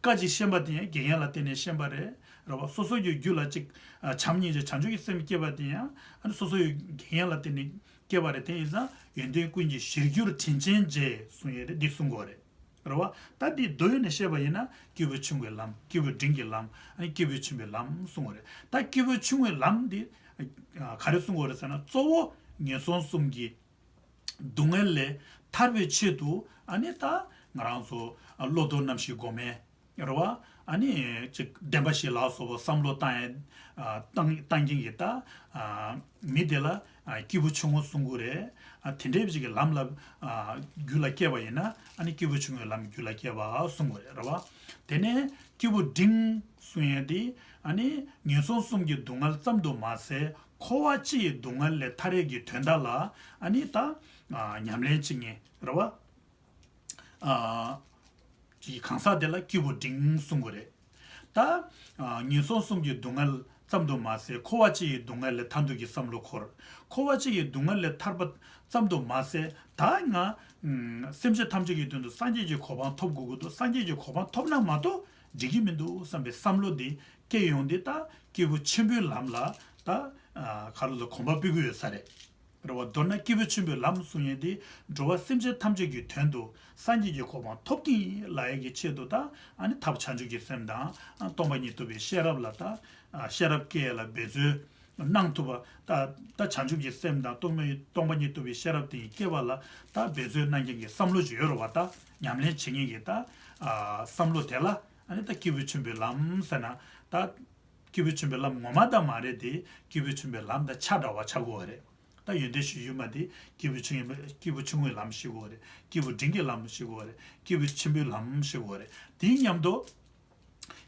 བཀའ་ཅིག་ཤེས་པ་དེ་ཡང་དགེ་རྒན་ལ་བརྟེན་ནས་ཤེས་པ་རེད། རེད་བ། སོ་སོ་ཡི་རྒྱུད་ལ་ཅིག་ཨ་བྱམས་སྙིང་རྗེ་བྱང་ཆུབ་ཀྱི་སེམས་སྐྱེས་པ་དེ་ཡང་ཨ་ནི་སོ་སོ་ཡི་དགེ་རྒན་ལ་བརྟེན་ནས་སྐྱེས་པ་རེད། དེ་ཡིན་ཙང་ཡོན་ཏན་ཀུན་གྱི་གཞིར་གྱུར་དྲིན་ཅན་རྗེ་གསུང་ཡས་རེད། འདི་གསུང་དགོས་རེད། རེད་བ། ད་འདི་མདོ་ཡོད་ནས་བཤད་པ་ཡིན་ན་སྐྱེས་བུ་ཆུང་གི་ལམ། སྐྱེས་བུ་འབྲིང་གི་ལམ། ཨ་ནི་སྐྱེས་བུ་ཆེན་པོའི་ལམ་གསུང་བ་རེད། ད་སྐྱེས་བུ་ཆུང་ངུའི་ལམ་འདི་ཨ་ག་རེ་གསུང་དགོས་རེད་ཟེར་ན་གཙོ་བོ་ངན་སོང་གསུམ་གྱི་སྡུག་བསྔལ་ལས་ཐར་བའི་ཆེད་དུ་ཨ་ནི་ད་ང་རང་ཚོ་ཨ་བློ་ལྡོག་རྣམ་བཞི་སྒོམ་མེད། རེད་བ། ཨ་ནི་ཅིག་བདེན་པ་བཞི་ལ་སོགས་པ་བསམ་བློ་བཏང་ཡས་ཨ་བཏང་བཏང་མཁན་གྱི་ད་ཨ་མི་དེ་ལ་ཨ་སྐྱེས་བུ་ཆུང་ངུ་གསུང་གི་རེད། ཨ་དེ་འདྲའི་ཅིག་གི་ལམ་ལ་ཨ་རྒྱུད་ལ་སྐྱེས་པ་ཡིན་ན་ཨ་ནི་སྐྱེས་བུ་ཆུང་ངུའི་ལམ་རྒྱུད་ལ་སྐྱེས་པ་གསུང་གི་རེད། རེད་བ། དེ་ནས་སྐྱེས་བུ་འབྲིང་གསུང་ཡས་དེ་ཨ་ནི་ངན་སོང་གསུམ་གྱི་སྡུག་བསྔལ་ཙམ་དུ་མ་ཟད་འཁོར་བ་སྤྱི་ཡི་སྡུག་བསྔལ་ལས་ཐར་ཡས་ཀྱི་དོན་དག་ལ་ཨ་ནི་ད་ཨ་ཉམས་ལེན་བྱེད་མཁན་རེད་བ། ཨ་གི་གང་ཟག་དེ་ལ་སྐྱེས་བུ་འབྲིང་གསུང་གི་རེད། ད་ཨ་ངན་སོང་གསུམ་གྱི་སྡུག་བསྔལ་ཙམ་དུ་མ་ཟད་འཁོར་བ་སྤྱི་ཡི་སྡུག་བསྔལ་ལས་ཐར་འདོད་ཀྱི་བསམ་བློ་འཁོར། འཁོར་བ་སྤྱི་ཡི་སྡུག་བསྔལ་ལས་ཐར་པ་ཙམ་དུ་མ་ཟད་ད་ང་ཨ་སེམས་ཅན་ཐམས་ཅད་ཀྱི་དོན་དུ་སངས་རྒྱས་ཀྱི་གོ་འཕང་ཐོབ་དགོས་ཀྱི་འདུག་སངས་རྒྱས་ཀྱི་གོ་འཕང་ཐོབ་ན་མ་གཏོགས་འགྲིག་གི་མི་འདུག་བསམ་པའི་བསམ་བློ་འདི་སྐྱེ་ཡོང་དུས་ད་སྐྱེས་བུ་ཆེན་པོའི་ལམ་ལ་ད་ཨ་ག་རེ་ལ་གོམ་པ་སྤོ་གི་ཡོད་ས་རེད། རེད་བ། མདོར་ན་སྐྱེས་བུ་ཆེན་པོའི་ལམ་གསུང་ཡས་དེ་འགྲོ་བ་སེམས་ཅན་ཐམས་ཅད་ཀྱི་དོན་དུ་སངས་རྒྱས་ཀྱི་གོ་འཕང་ཐོབ་ཀྱིན་ལ་ཡ་གི་ཆེད་དུ་ད་ཨ་ནི་ཐབས་བྱང་ཆུབ་ཀྱི་སེམས་དང་ཨ་སྟོང་པ་ཉིད་རྟོགས་པའི་ཤེས་རབ་ལ་ད་ཨ་ཤེས་རབ་སྐྱེ་ཡས་ལ་འབད་རྩོལ་གནང་ཐུབ་པ། ད་ད་བྱང་ཆུབ་ཀྱི་སེམས་དང་སྟོང་པ་སྟོང་པ་ཉིད་རྟོགས་པའི་ཤེས་རབ་དེ་ཡི་སྐྱེ་བ་ལ་ད་འབད་རྩོལ་གནང་མཁན་གྱི་བསམ་བློ་ཅིག་ཡོད་རེད་བ། ད་ཉམས་ལེན་བྱེད་མཁན་གྱི་ད་ཨ་བསམ་བློ་དེ་ལ་ ཨ་ནི་ད་སྐྱེས་བུ་ཆེན་པོའི་ལམ་ཟེར་ན་ད། སྐྱེས་བུ་ཆེན་པོའི་ལམ་ངོ་མ་ད་མ་རེད་དེ། སྐྱེས་བུ་ཆེན་པོའི་ལམ་དང་ཆ་འདྲ་བ་ཆགས་དགོས་པ་རེད། ད་ཡོན་ཏན་གཞིར་གྱུར་མ་དེ་སྐྱེས་བུ་ཆུང་ངུ་ཡིན་པ། སྐྱེས་བུ་ཆུང་ངུའི་ལམ་ཞུ་དགོས་རེད། སྐྱེས་བུ་འབྲིང་གི་ལམ་ཞུ་དགོས་རེད། སྐྱེས་བུ་ཆེན་པོའི་ལམ་ཞུ་དགོས་རེད། དེའི་མཉམ་དུ་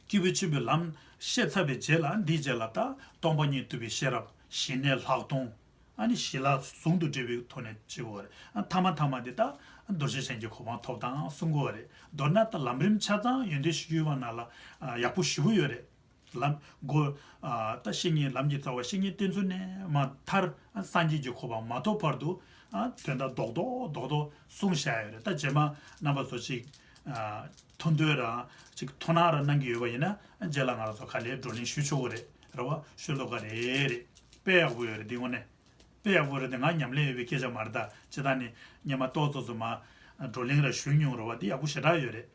སྐྱེས་བུ་ཆེན་པོའི་ལམ་བཤད་ཚར་བའི་རྗེས་ལ། འདིའི་རྗེས་ལ་ད་སྟོང་པ་ཉིད་རྟོགས་པའི་ཤེས་རབ་ཞི་གནས་ལྷག་མཐོང་། ཨ་ནི་ཞི་ལྷག་ཟུང་དུ་འབྲེལ་བའི་ཐོག་ནས་ཞུ་དགོས་རེད། ཨ་ཐ་མ་ཐ་མ་དེ་ད་རྡོ་རྗེ་འཆང་གི་གོ་འཕང་ཐོབ་སྟངས་གསུང་དགོས་རེད། མདོར་ན་ད་ལམ་རིམ་ཆ་ཚང་ཡོན་ཏན་གཞིར་གྱུར་མ་ནང་ལ་ཨ་ཡག་པོ་ཞེ་པོ་ཡོད་རེད། ལམ་སྒོ། ཨ་ད་བཤེས་གཉེན་ལམ་གྱི་རྩ་བ་བཤེས་གཉེན་བསྟེན་ཚུལ་ནས་མར་མཐར། ཨ་སངས་རྒྱས་ཀྱི་གོ་འཕང་མ་ཐོབ་བར་དུ། ཨ་དོན་དག་རྡོག་རྡོག་རྡོག་རྡོག་གསུངས་བཞག་ཡོད་རེད། ད་རྗེས་མ་རྣམ་པ་ཚོ་ཅིག་ཨ་ཐུང་ཐུང་རང་ཅིག་ཐུང་སྣང་རང་གནང་གི་ཡོད་པ་ཡིན་ན། ཨ་རྗེས་ལ་ང་རང་ཚོ་ག་ལེར་བགྲོ་གླེང་ཞུ་ཆོག་གི་རེད། རེད་བ། ཞུ་ལོ་ག་རེ་རེད། དཔེ་ཡག་པོ་ཡོད་རེད། འདི་དངོས་གནས་དཔེ་ཡག་པོ་རེད། དེ་ང་ཉམས་ལེན་ཡོད་པའི་སྐད་ཆ་མ་རེད། ད་སྤྱིར་བཏང་ནི་སྔོན་མ་ཏོག་ཙམ་ཙམ་མ་བགྲོ་གླེང་ར་ཞུས་མྱོང་རེད་བ། འདི་ཡག་པོ་ཞེ་དྲག་ཡོད་རེད།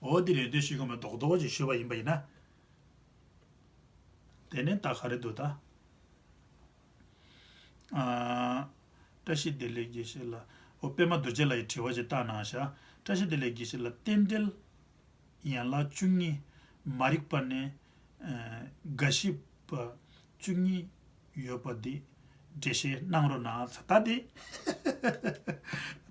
འོ་འདི་རེད། འདི་ཞུ་གི་མེད། རྡོག་རྡོག་ཅིག་ཞུས་པ་ཡིན་པ་ཡིན་ན། དེ་ནས་ད་ག་རེ་འདུག་ད། ཨ། བཀྲ་ཤིས་བདེ་ལེགས་དགེ་བཤེས་ལགས། འོ་པད་མ་རྡོ་རྗེ་ལགས་ཀྱིས་དྲི་བ་ཅིག་བཏང་གནང་ཤག་བཀྲ་ཤིས་བདེ་ལེགས་དགེ་བཤེས་ལགས། རྟེན་འབྲེལ་ཡན་ལག་བཅུ་གཉིས་མ་རིག་པ་ནས། ཨ་རྒ་ཤི་པ་བཅུ་གཉིས་ཡོད་པ་འདི་འགྲེལ་བཤད་གནང་རོགས་གནང་ཟེར། ད་འདི་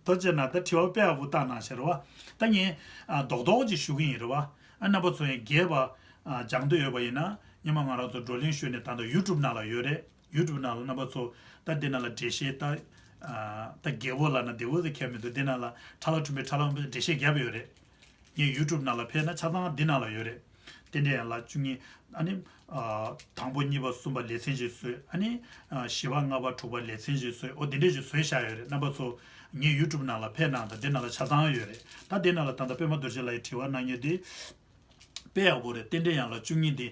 ཐུགས་རྗེ་གནང་། ད་དྲི་བ་དཔེ་ཡག་པོ་བཏང་གནང་ཤག་རེད་བ། ད་ངས་ཨ་རྡོག་རྡོག་ཅིག་ཞུ་གི་ཡིན་རེད་བ། ཨ་རྣམ་པ་ཚོ་ཡང་རྒྱས་པ་ཨ་སྦྱང་འདོད་ཡོད་པ་ཡིན་ན། སྔོན་མ་ང་རང་ཚོ་བགྲོ་གླེང་ཞུས་ནས་ད་ལྟ་ཡུ་ཊུབ་ནང་ལ་ཡོད་རེད། ཡུ་ཊུབ་ནང་ལ་རྣམ་པ་ཚོ་ད་འདི་ནང་ལ་འགྲེལ་བཤད་ད་ཨ་ད་རྒྱས་པོ་ལབ་ན་བདེ་པོ་ཟེར་མཁན་མི་འདུག་འདི་ནང་ལ་ཁྲ་ལ་ཁྲུམ་པའི་ཁྲ་ལ་ཁྲུམ་པའི་འགྲེལ་བཤད་བརྒྱབ་ཡོད་རེད། ངའི་ཡུ་ཊུབ་ནང་ལ་ཕེབས་ན་ཆ་ཚང་འདི་ནང་ལ་ཡོད་རེད། རྟེན་འབྲེལ་ཡན་ལག་བཅུ་གཉིས། ཨ་ནི་ཨ་དང་པོ་གཉིས་པ་གསུམ་པ་ལེ་ཚན་ཞིག་བཟོས། ཨ་ནི་ཨ་བཞི་པ་ལྔ་པ་དྲུག་པ་ལེ་ཚན་ཞིག་བཟོས། འོ་འདི་འདྲས་ཞིག་བཟོས་བཞག་ཡོད་རེད། རྣམ་པ་ཚོ་ངའི་ཡུ་ཊུབ་ནང་ལ་ཕེབས་གནང་དང་། འདི་ནང་ལ་ཆ་ཚང་ཡོད་རེད། ད་འདི་ནང་ལ་ད་ལྟ་པད་མ་རྡོ་རྗེ་ལགས་ཀྱིས་དྲི་བ་གནང་མཁན་དེ། དཔེ་ཡག་པོ་རེད། རྟེན་འབྲེལ་ཡན་ལག་བཅུ་གཉིས་འདི།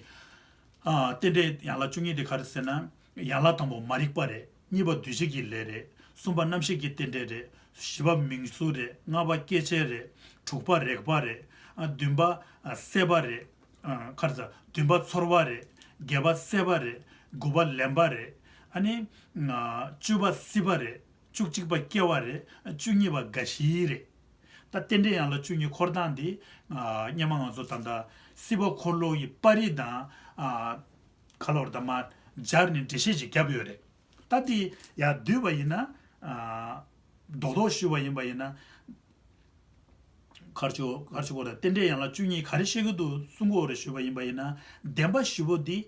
ཨ་རྟེན་འབྲེལ་ཡན་ལག་བཅུ་གཉིས་འདི་ག་རེ་ཟེར་ན། ཡན་ལག་དང་པོ་མ་རིག་པ་རེད། གཉིས་པ་འདུས་བྱས་ཀྱི་ལས་རེད། གསུམ་པ་རྣམ་ཤེས་ཀྱི་རྟེན་འབྲེལ་རེད། བཞི་པ་མིང་གཟུགས་རེད། ལྔ་པ་སྐྱེ་མཆེད་རེད། དྲུག་པ་རེག་པ་རེད། ཨ་བདུན་པ་ཨ་སྲེད་པ་རེད། ཨ་ག་རེ་ཟེར། བདུན་པ་ཚོར་བ་རེད། བརྒྱད་པ་སྲེད་པ་རེད། དགུ་པ་ལེན་པ་རེད། ཨ་ནི་ཨ་བཅུ་པ་སྲིད་པ་རེད། བཅུ་གཅིག་པ་སྐྱེ་བ་རེད། བཅུ་གཉིས་པ་རྒ་ཤི་རེད། ད་རྟེན་འབྲེལ་ཡན་ལག་བཅུ་གཉིས་འཁོར་སྟངས་འདི་ཨ་སྔོན་མ་ང་ཚོ་ད་ལྟ་སྲིད་པ་འཁོར་ལོ་ཡི་པར་རིས་དང་ཨ་ག་ལབ་རེད། ད་མར་སྦྱར་ནས་འགྲེལ་བཤད་ཅིག་བརྒྱབ་ཡོད་རེད། ད་འདི་ཡར་བསྡུས་པ་ཡིན་ན། ཨ་རྡོག་རྡོག་ཞུས་པ་ཡིན་པ་ཡིན་ན། ག་རེ་ཞུ་ག་རེ་ཞུ་དགོས་རེད། རྟེན་འབྲེལ་ཡན་ལག་བཅུ་གཉིས་ག་རེ་བཤད་ཀྱི་འདུག་གསུང་གི་ཡོད་རེད་ཞུས་པ་ཡིན་པ་ཡིན་ན། བདེན་པ་བཞི་པོ་འདི་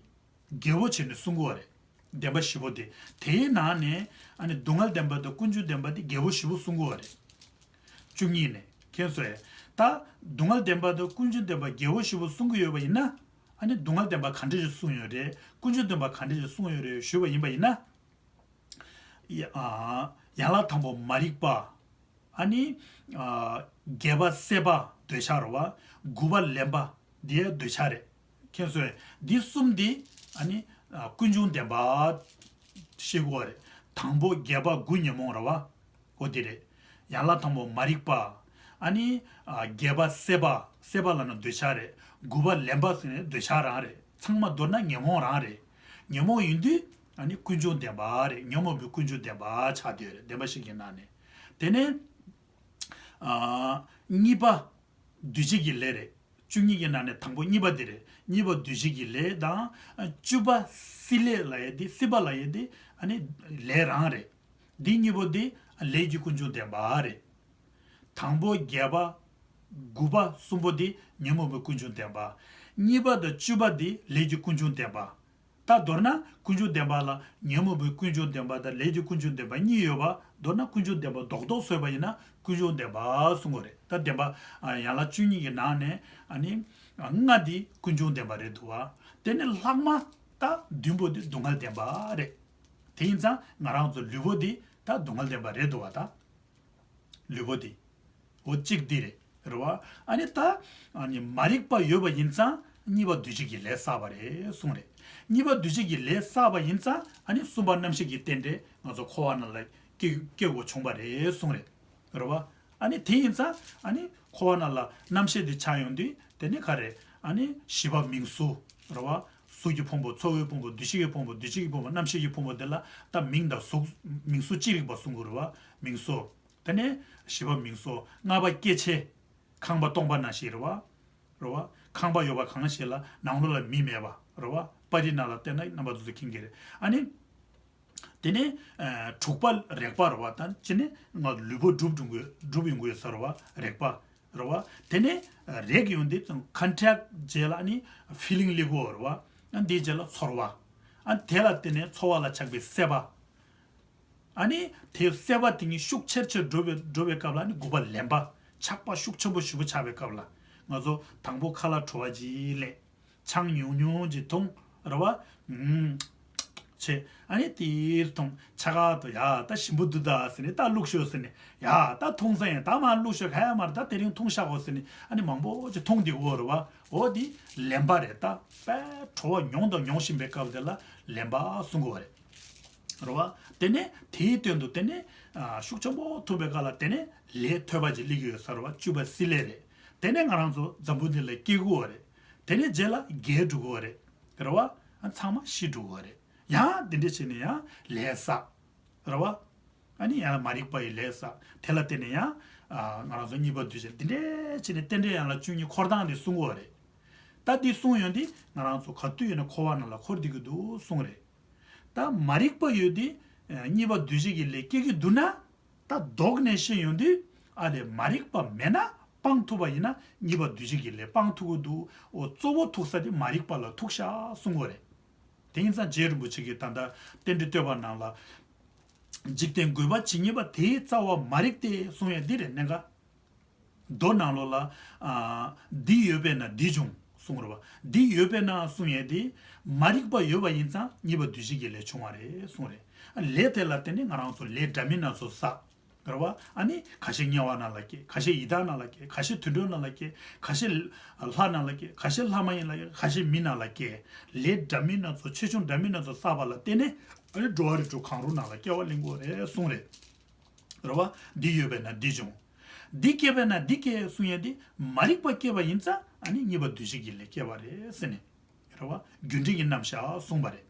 རྒྱས་པོ་བྱས་ནས་གསུང་གི་ཡོད་རེད། བདེན་པ་བཞི་པོ་དེ། དེའི་ནང་ནས་ཨ་ནི་སྡུག་བསྔལ་བདེན་པ་དང་ཀུན་འབྱུང་བདེན་པ་དེ་རྒྱས་པོ་ཞེ་པོ་གསུང་གི་ཡོད་རེད། བཅུ་གཉིས་ནས། མཁྱེན་སོང་ངས། ད་སྡུག་བསྔལ་བདེན་པ་དང་ཀུན་འབྱུང་བདེན་པ་རྒྱས་པོ་ཞེ་པོ་གསུང་གི་ཡོད་པ་ཡིན་ན། ཨ་ནི་སྡུག་བསྔལ་བདེན་པ་ག་འདྲ་ཞིག་གསུངས་ཡོད་རེད། ཀུན་འབྱུང་བདེན་པ་ག་འདྲ་ཞིག་གསུངས་ཡོད་རེད་ཞུས་པ་ཡིན་པ་ཡིན་ན། ཡ་ཨ་ཡན་ལག་དང་པོ་མ་རིག་པ། ཨ་ནི་ཨ་བརྒྱད་པ་སྲེད་པ་འདོད་ཆགས་རེད་བ། དགུ་པ་ལེན་པ་འདི་ཡང་འདོད་ཆགས་རེད། མཁྱེན་སོང་ངས། འདི་གསུམ་འདི་ཨ་ནི་ཨ་ཀུན་འབྱུང་བདེན་པ་ཤེས་དགོས་རེད། དང་པོ་བརྒྱད་པ་དགུ་ཉོན་མོངས་རེད་བ། འོ་འདི་རེད། ཡན་ལག་དང་པོ་མ་རིག་པ། ཨ་ནི་ཨ་བརྒྱད་པ་སྲེད་པ། སྲེད་པ་ལབ་ན་འདོད་ཆགས་རེད། དགུ་པ་ལེན་པ་ཟེར་ནས་འདོད་ཆགས་རང་རེད། ཚང་མ་མདོར་ན་ཉོན་མོངས་རང་རེད། ཉོན་མོངས་ཡིན་དུས་ཨ་ནི་ཀུན་འབྱུང་བདེན་པ་རེད། ཉོན་མོངས་པའི་ཀུན་འབྱུང་བདེན་པ་ཆགས་བསྡད་ཡོད་རེད། བདེན་པ་བཞི་གི་ནང་ནས། དེ་ནས་ཨ་གཉིས་པ་འདུས་བྱས་ཀྱི་ལས་རེད། བཅུ་གཉིས་ཀྱི་ནང་ནས་དང་པོ་གཉིས་པ་འདི་རེད། གཉིས་པ་འདུས་བྱས་ཀྱི་ལས་དང་། བཅུ་པ་སྲིད་ལས་ལབ་ཡས་དེ། སྲིད་པ་ལབ་ཡས་དེ་ཨ་ནི་ལས་རང་རེད། འདི་གཉིས་པོ་འདི་ལས་ཀྱི་ཀུན་འབྱུང་བདེན་པ་རེད། དང་པོ་བརྒྱད་པ། དགུ་པ། གསུམ་པོ་འདི་ཉོན་མོངས་པའི་ཀུན་འབྱུང་བདེན་པ། གཉིས་པ་དང་བཅུ་པ་འདི་ལས་ཀྱི་ཀུན་འབྱུང་བདེན་པ། ད་མདོར་ན་ཀུན་འབྱུང་བདེན་པ་ལ་ཉོན་མོངས་པའི་ཀུན་འབྱུང་བདེན་པ་དང་ལས་ཀྱི་ཀུན་འབྱུང་བདེན་པ་གཉིས་ཡོད་པ། མདོར་ན་ཀུན་འབྱུང་བདེན་པ་རྡོག་རྡོག་བཟོས་པ་ཡིན་ན་ཀུན་འབྱུང་བདེན་པ་གསུང་གི་རེད། ད་བདེན་པ་ཨ་ཡན་ལག་བཅུ་གཉིས་ཀྱི་ནང་ནས་ཨ་ནི་ཨ་ལྔ་འདི་ཀུན་འབྱུང་བདེན་པ་རེད་འདུག་བ། དེ་ནས་ལྷག་མ་ད་བདུན་པོ་འདི་སྡུག་བསྔལ་བདེན་པ་རེད། དེ་ཡིན་ཙང་ང་རང་ཚོ་ལུས་པོ་འདི་ད་སྡུག་བསྔལ་བདེན་པ་རེད་འདུག་བ་ད། ལུས་པོ་འདི། འོ་གཅིག་འདི་རེད། རེད་བ། ཨ་ནི་ད། ཨ་ནི་མ་རིག་པ་ཡོད་པ་ཡིན་ཙང་གཉིས་པ་འདུས་བྱས་ཀྱི་ལས་བསགས་པ་རེད་གསུངས་རེད། གཉིས་པ་འདུས་བྱས་ཀྱི་ལས་བསགས་པ་ཡིན་ཙང་ཨ་ནི་གསུམ་པ་རྣམ་ཤེས་ཀྱི་རྟེན་འབྲེལ་ང་ཚོ་འཁོར་བ་ནང་ལ་སྐྱེ་སྐྱེ་དགོས་བྱུང་བ་རེད་གསུངས་རེད། རེད་བ། ཨ་ནི་དེ་ཡིན་ཙང་ཨ་ནི་འཁོར་བ་ནང་ལ་རྣམ་ཤེས་འདི་ཆགས་ཡོང་དུས་དེ་ནི་ག་རེ། ཨ་ནི་བཞི་པ་མིང་གཟུགས། རེད་བ། གཟུགས་ཀྱི་ཕུང་པོ། ཚོར་བའི་ཕུང་པོ། འདུ་ཤེས་ཀྱི་ཕུང་པོ། འདུ་བྱེད་ཀྱི་ཕུང་པོ། རྣམ་ཤེས་ཀྱི་ཕུང་པོ་དེ་ལ་ད་མིང་དང་གཟུགས། མིང་གཟུགས་ཅི་རིགས་པ་གསུང་གི་རེད་བ། མིང་གཟུགས། དེ་ནས་བཞི་པ་མིང་གཟུགས། ལྔ་པ་སྐྱེ་མཆེད། ཁང་པ་སྟོང་པ་ནང་བཞིན་རེད་བ། རེད་བ། ཁང་པ་ཡོད་པ་གང་ཞིག་ལ་ནང་ལོགས་ལ་མི་མེད་པ་རེད་བ། པར་རིས་ནང་ལ་བལྟས་ན་རྣམ་པ་ཚོ་ཚོས་མཁྱེན་གྱི་རེད། ཨ་ནི། དེ་ནས་ཨ་དྲུག་པ་རེག་པ་རེད་བ། ད་ཅི་ནས་ང་ལུས་པོ་འགྲུབ་འགྲུབ་འགྲུབ་ཡོང་གི་ཡོད་ས་རེད་བ། རེག་པ་རེད་བ། དེ་ནས་ཨ་རེག་ཡོང་དུས་ཙང་ཀོན་ཊེག་རྗེས་ལ་ཨ་ནི་ཕི་ལིང་སླེབས་ཀྱི་ཡོད་རེད་བ། ཨ་འདིའི་རྗེས་ལ་ཚོར་བ། ཨ་དེ་ལ་བརྟེན་ནས་ཚོར་བ་ལ་ཆགས་པའི་སྲེད་པ། ཨ་ནི་དེའི་སྲེད་པ་དེ་ཉིད་ཤུགས་ཆེར་ཆེར་འགྲོ་བའི་འགྲོ་བའི་སྐབས་ལ་ཨ་ནི་དགུ་པ་ལེན་པ། ཆགས་པ་ཤུགས་ཆེན་པོ་ཞེ་པོ་ཆགས་པའི་སྐབས་ལ། ང་ཚོ་དང་པོ་ཁ་ལག་བྲོ་བ་ཅིག་ལེན། ཆང་ཉུང་ཉུང་ཅིག་འཐུང་། རེད་བ། ཨུམ། བྱས། ཨ་ནི་དེར་འཐུང་། ཆ་ག་ཏོ་ཡ་ད་ཞིམ་པོ་འདུག་ད་ཟེར་ནས་ད་བླུགས་ཤོག་ཟེར་ནས། ཡ་ད་འཐུང་ས་ཡིན། ད་མར་བླུགས་ཤོག་ག་ཡ་མར་ད་དེ་རིང་འཐུང་ཤག་གོ་ཟེར་ནས་ཨ་ནི་མང་པོ་ཅིག་འཐུང་བསྡད་ཀྱི་ཡོད་རེད་བ། འོ་དེ་ལེན་པ་རེད། ད་དཔེ་བྲོ་བ་མྱོང་དང་མྱོང་བཞིན་པའི་སྐབས་དེ་ལ་ལེན་པ་གསུང་གི་ཡོད་རེད། རེད་བ། དེ་ནས་དེའི་སྟེང་དུ་དེ་ནས་ཨ་ཤུགས་ཆེན་པོ་འཐུང་བའི་སྐབས་ལ་དེ་ནས་ལས་ཐོས་པ་ཅིག་སླེབས་ཀྱི་ཡོད་ས་རེད་བ། བཅུ་པ་སྲེད་ལས་རེད། དེ་ནས་ང་རང་ཚོ་འཛམ་བུ་གླིང་ལ་སྐྱེ་གི་ཡོད་རེད། དེ་ནས་རྗེས་ལ་རྒས་འགྲོ་གི་ཡོད་རེད། རེད་བ། ཨ་ཚང་མ་ཤི་འགྲོ་གི་ཡོད་རེད། ཡང་དེ་འདྲ་བྱས་ནས་ཡང་ལས་བསགས། རེད་བ། ཨ་ནི་ཡང་མ་རིག་པ་ཡི་ལས་བསགས། དེ་ལ་བརྟེན་ནས་ཡང་ཨ་ང་རང་ཚོ་གཉིས་པ་འདུས་བྱས་འདི་འདྲ་བྱས་ནས་རྟེན་འབྲེལ་ཡན་ལག་བཅུ་གཉིས་འཁོར་སྟངས་དེ་གསུང་གི་ཡོད་རེད། ད་འདི་གསུངས་ཡོང་དུས་ང་རང་ཚོ་ག་དུས་ཡིན་ན་འཁོར་བ་ནང་ལ་འཁོར་བསྡད་ཀྱི་འདུག་གསུངས་རེད། ད་མ་རིག་པ་ཡོད་དུས་ཨ་གཉིས་པ་འདུས་བྱས་ཀྱི་ལས་སྐྱེ་གི་འདུག་ན། ད་ལྡོག་ནས་ཤེས་ཡོང་དུས་ཨ་ལས་མ་རིག་པ་མེད་ན་སྤང་ཐུབ་པ་ཡིན་ན་གཉིས་པ་འདུས་བྱས་ཀྱི་ལས་སྤང་ཐུབ་ཀྱི་འདུག་འོ་གཙོ་བོ་ཐུག་ས་དེ་མ་རིག་པ་ལ་ཐུག་ཤག་གསུང་གི་ཡོད་རེད། དེ་ཡིན་ཙང་རྗེ་རིན་པོ་ཆེ་གིས་ད་ལྟ་རྟེན་འབྲེལ་བསྟོད་པ་ནང་ལ། འཇིག་རྟེན་དགོས་པ་ཇི་སྙེད་པ། དེའི་རྩ་བ་མ་རིག་སྟེ་གསུང་ཡས་འདི་རེད་གནད་འགག་མདོ་ནང་ལོགས་ལ། ཨ་འདི་ཡོད་པས་ན་འདི་འབྱུང་གསུངས་རེད་བ། འདི་ཡོད་པས་ན་གསུང་ཡས་དེ། མ་རིག་པ་ཡོད་པ་ཡིན་ཙང་གཉིས་པ་འདུས་བྱས་ཀྱི་ལས་བྱུང་བ་རེད་གསུངས་རེད། ཨ་ལས་དེ་ལ་བརྟེན་ནས་ང་རང་ཚོ་ལས་འདྲ་མིན་སྣ་ཚོགས་བསགས། རེད་བ། ཨ་ནི་ཁ་ཤས་དམྱལ་བ་ནང་ལ་སྐྱེ། ཁ་ཤས་ཡི་དྭགས་ནང་ལ་སྐྱེ། ཁ་ཤས་དུད་འགྲོ་ནང་ལ་སྐྱེ། ཁ་ཤས་ལྷ་ནང་ལ་སྐྱེ། ཁ་ཤས་ལྷ་མ་ཡིན་ལ་སྐྱེ། ཁ་ཤས་མི་ནང་ལ་སྐྱེ། ལས་འདྲ་མིན་སྣ་ཚོགས་ཆེ་ཆུང་འདྲ་མིན་སྣ་ཚོགས་བསགས་པ་ལ་བརྟེན་ནས་ཨ་ནི་འགྲོ་བ་རིགས་དྲུག་གང་རུང་ནང་ལ་སྐྱེ་བ་ལེན་དགོས་རེད་གསུངས་རེད། རེད་བ། འདི་ཡོད་པས་ན་འདི་འབྱུང་། འདི་སྐྱེས་པས་ན་འདི་སྐྱེ་གསུང་ཡས་འདི་མ་རིག་པ་སྐྱེས་པ་ཡིན་ཙང་ཨ་ནི་གཉིས་པ་འདུས་བྱས་ཀྱི་ལས་སྐྱེས་པ་རེད་ཟེར་ནས། རེད་བ། རྒྱུ་འབྲས་ཀྱི་རྣམ་གཞག་གསུངས་པ་རེད།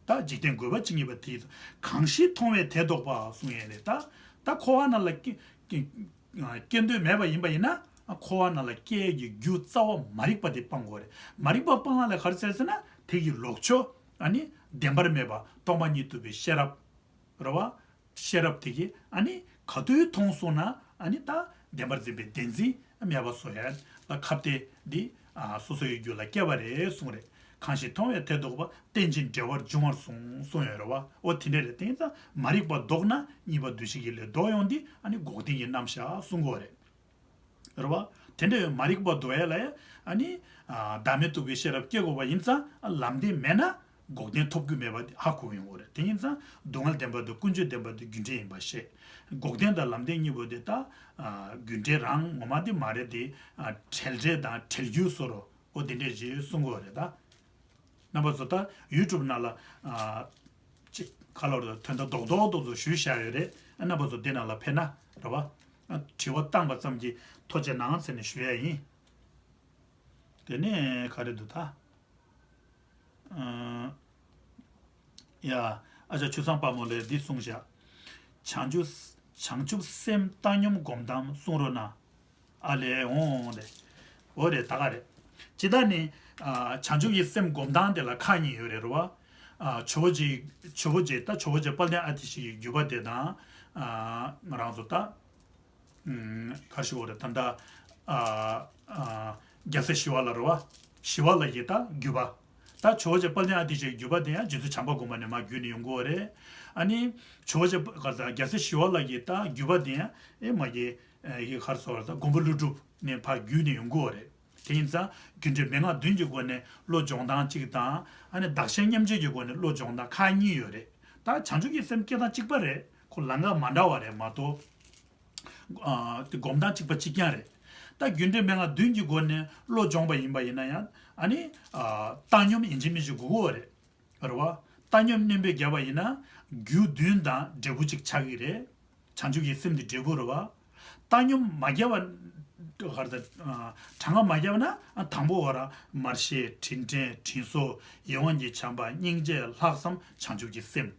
ད་འཇིག་རྟེན་དགོས་པ་ཇི་སྙེད་པ་དེ་ཡིན་ཙང་གང་ཞིག་མཐོང་བས་དེ་བཟློག་པ་གསུང་ཡས་རེད། ད་ད་འཁོར་བ་ནང་ལ་སྐྱེ་སྐྱེ་སྐྱེ་འདོད་མེད་པ་ཡིན་པ་ཡིན་ན་འཁོར་བ་ནང་ལ་སྐྱེ་ཡས་ཀྱི་རྒྱུ་རྩ་བ་མ་རིག་པ་དེ་སྤང་དགོས་རེད། མ་རིག་པ་སྤང་བ་ལ་ག་རེ་ཟེར་ཟེར་ན་དེ་གི་ལོག་ཕྱོགས་ཨ་ནི་བདེན་པར་མེད་པ་སྟོང་པ་ཉིད་རྟོགས་པའི་ཤེས་རབ། རེད་བ། ཤེས་རབ་དེ་གིས་ཨ་ནི་ག་དུས་མཐོང་སོང་ན་ཨ་ནི་ད་བདེན་པར་འཛིན་པའི་བདེན་འཛིན་མེད་པ་བཟོ་ཡ་ལ་ཁ་གཏད་འདི་ཨ་སོ་སོ་ཡི་རྒྱུད་ལ་སྐྱེ་བ་རེད་གསུངས་རེད། གང་ཞིག་མཐོང་བས་དེ་བཟློག་པ། རྟེན་ཅིང་འབྲེལ་བར་འབྱུང་བར་གསུངས་གསུངས་ཡོད་རེད་བ། འོ་དེ་འདྲ་རེད། དེ་ཡིན་ཙང་མ་རིག་པ་བཟློག་ན་གཉིས་པ་འདུས་བྱས་ཀྱི་ལས་བཟློག་ཡོང་འདི་ཨ་ནི་འགོག་བདེན་གྱི་རྣམ་གཞག་གསུང་གི་ཡོད་རེད། རེད་བ། དེ་འདྲ་ཡོད་མ་རིག་པ་བཟློག་ཡ་ལ་ཡ། ཨ་ནི། ཨ་བདག་མེད་རྟོགས་པའི་ཤེས་རབ་སྐྱེ་དགོས་པ་ཡིན་ཙང་ཨ་ལམ་བདེན་མེད་ན་འགོག་བདེན་ཐོབ་རྒྱུ་མེད་པ་དེ་ཧ་གོ་ཡོང་གི་རེད། དེ་ཡིན་ཙང་སྡུག་བསྔལ་བདེན་པ་དང་ཀུན་འབྱུང་བདེན་པ་དེ་རྒྱུ་འབྲས་ཡིན་པ་ཤེས། འགོག་བདེན་དང་ལམ་བདེན་གཉིས་པོ་དེ་ད་ཨ་རྒྱུ་འབྲས་རང་ངོ་མ་དེ་མ་རེད་དེ། ཨ་བྲལ་འབྲས་དང་བྲལ་རྒྱུ་བཟོ་འདྲ་འོ་དེ་འདྲས་ཞིག་གསུང་གི་ཡོད་རེད་ད། རྣམ་པ་ཚོ་ད་ཡུ་ཊུབ་ནང་ལ་ཨ་ཅིག་ག་ལ་རེད། དོན་དག་རྡོག་རྡོག་རྡོག་རྡོག་ཞུས་བཞག་ཡོད་རེད། ཨ་རྣམ་པ་ཚོ་འདི་ནང་ལ་ཕེབས་ན་རེད་བ། ཨ་དྲི་བ་བཏང་པ་ཙམ་གྱིས་ཐུགས་རྗེ་གནང་ཟེར་ནས་ཞུ་ཡ་ཡིན། དེ་ནས་ག་རེ་འདུག་ད། ཨ་ཡ། ཨ་ཅག་ཆུ་བཟང་དཔལ་མོ་ལས་འདི་གསུངས་བཞག་བྱང་ཆུབ་བྱང་ཆུབ་སེམས་བཏང་སྙོམས་སྒོམ་སྟངས་གསུང་རོགས་གནང་། ཨ་ལས་འོང་ལས། འོ་རེད་ད་ག་རེད། ཇི་ལྟར་ནི། ཨ་བྱང་ཆུབ་ཀྱི་སེམས་སྒོམ་སྟངས་དེ་ལ་ཁག་གཉིས་ཡོད་རེད་རོ། ཨ་ཇོ་བོ་རྗེ་ཇོ་བོ་རྗེ་ད་ཇོ་བོ་རྗེ་དཔལ་ལྡན་ཨ་ཏི་ཤ་ཡི་བརྒྱུད་པ་དེ་དང་། ཨ་ང་རང་ཚོ་ད། ཨུམ་ག་རེ་ཞུ་དགོས་རེད་ད་ལྟ། ཨ་ཨ་རྒྱལ་སྲས་ཞི་བ་ལྷ་རེད་བ། ཞི་བ་ལྷ་ཡི་ད་བརྒྱུད་པ། ད་ཇོ་བོ་རྗེ་དཔལ་ལྡན་ཨ་ཏི་ཤ་ཡི་བརྒྱུད་པ་དེ་ཡང་རྗེ་བཙུན་བྱམས་པ་མགོན་པོ་ནས་མར་བརྒྱུད་ནས་ཡོང་གི་ཡོད་རེད། ཨ་ནི་ཇོ་བོ་རྗེ་ག་རེ་ཟེར་རྒྱལ་སྲས་ཞི་བ་ལྷ་ཡི་ད་བརྒྱུད་པ་དེ་ཡང་ཨེ་མ་གི་ཨེ་ག་རེ་ཟེར་བ་ད་མགོན་པོ་ཀླུ་སྒྲུབ་ནས་ཕར་བརྒྱུད་ནས་ཡོང་གི་ཡོད་རེད། དེ་ཡིན་ཙང་རྒྱུ་འབྲས་མན་ངག་བདུན་གྱི་སྒོ་ནས་བློ་སྦྱོང་སྟངས་གཅིག་དང་ཨ་ནི་བདག་གཞན་མཉམ་བརྗེ་གི་སྒོ་ནས་བློ་སྦྱོང་སྟངས་ཁག་གཉིས་ཡོད་རེད། ད་བྱང་ཆུབ་ཀྱི་སེམས་སྐྱེ་སྟངས་གཅིག་པ་རེད། ཁོ་ལམ་ཁ་མ་འདྲ་བ་རེད་མ་གཏོགས། ཨ་དེ་སྒོམ་སྟངས་གཅིག་པ་གཅིག་རྐྱང་རེད། ད་རྒྱུ་འབྲས་མན་ངག་བདུན་གྱི་སྒོ་ནས་བློ་སྦྱོང་བ་ཡིན་པ་ཡིན་ན་ཡང་ཨ་ནི་ཨ་བཏང་སྙོམས་ཡིན་གཅིག་མིན་གཅིག་དགོས་ཀྱི་ཡོད་རེད། རེད་བ། བཏང་སྙོམས་བསྣན་པས་བརྒྱབ་པ་ཡིན་ན་རྒྱུ་བདུན་དང་འབྲས་བུ་གཅིག་ཆགས་ཀྱི་རེད། བྱང་ཆུབ་ཀྱི་སེམས་དེ་འབྲས་བུ་རེད་བ། བཏང་སྙོམས་མ་བརྒྱབ་པ། ག་རེ་ཟེར། ཨ་གྲངས་ཀ་མ་བརྒྱབ་ན་ཨ་དང་པོ་བ་ར་མར་ཤེས་དྲིན་དྲན་དྲིན་གཟོ་ཡིད་དབང་གི་བྱམས་པ་སྙིང་རྗེ་ལྷག་བསམ་བྱང་ཆུབ་ཀྱི་སེམས།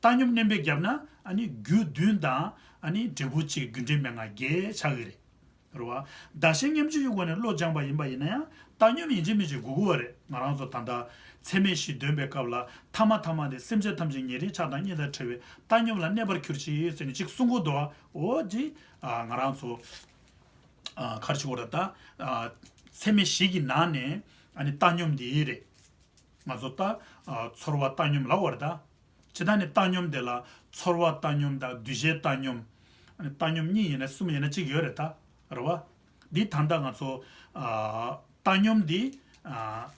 བཏང་སྙོམས་བསྣན་པས་བརྒྱབ་ན་ཨ་ནི་རྒྱུ་བདུན་དང་ཨ་ནི་འབྲས་བུ་གཅིག་རྒྱུ་འབྲས་མན་ངག་བརྒྱད་ཆགས་ཀྱི་རེད། རེད་བ། བདག་གཞན་མཉམ་བརྗེའི་སྒོ་ནས་བློ་སྦྱངས་པ་ཡིན་པ་ཡིན་ན་ཡང་བཏང་སྙོམས་ཡིན་གཅིག་མིན་གཅིག་དགོས་ཀྱི་ཡོད་རེད། ང་རང་ཚོ་ད་ལྟ་ཚད་མེད་བཞི་འདོན་པའི་སྐབས་ལ་ཐ་མ་ཐ་མ་དེ་སེམས་ཅན་ཐམས་ཅད་ཉེ་རིང་ཆགས་སྡང་གཉེན་དང་བྲལ་བའི་བཏང་སྙོམས་ལ་གནས་པར་གྱུར་ཅིག་ཟེར་ནས་གཅིག་གསུང་གི་འདུག་བ། འོ་དེ་ང་རང་ཚོ་ག་རེ་ཞུ་དགོས་རེད་ད། ཚད་མེད་བཞི་གི་ནང་ནས་ཨ་ནི་བཏང་སྙོམས་དེ་རེད། ང་ཚོ་ད་ཚོར་བ་བཏང་སྙོམས་ལབ་པ་རེད་ད། ཇི་ལྟར་ནི་བཏང་སྙོམས་དེ་ལ་ཚོར་བ་བཏང་སྙོམས་དང་འདུ་བྱེད་བཏང་སྙོམས། ཨ་ནི་བཏང་སྙོམས་གཉིས་ཡིན་ན་གསུམ་ཡིན་ན་གཅིག་ཡོད་རེད་ད། རེད་བ། འདི་ད་ལྟ་ང་ཚོ་ཨ་བཏང་སྙོམས་འདི་ཨ་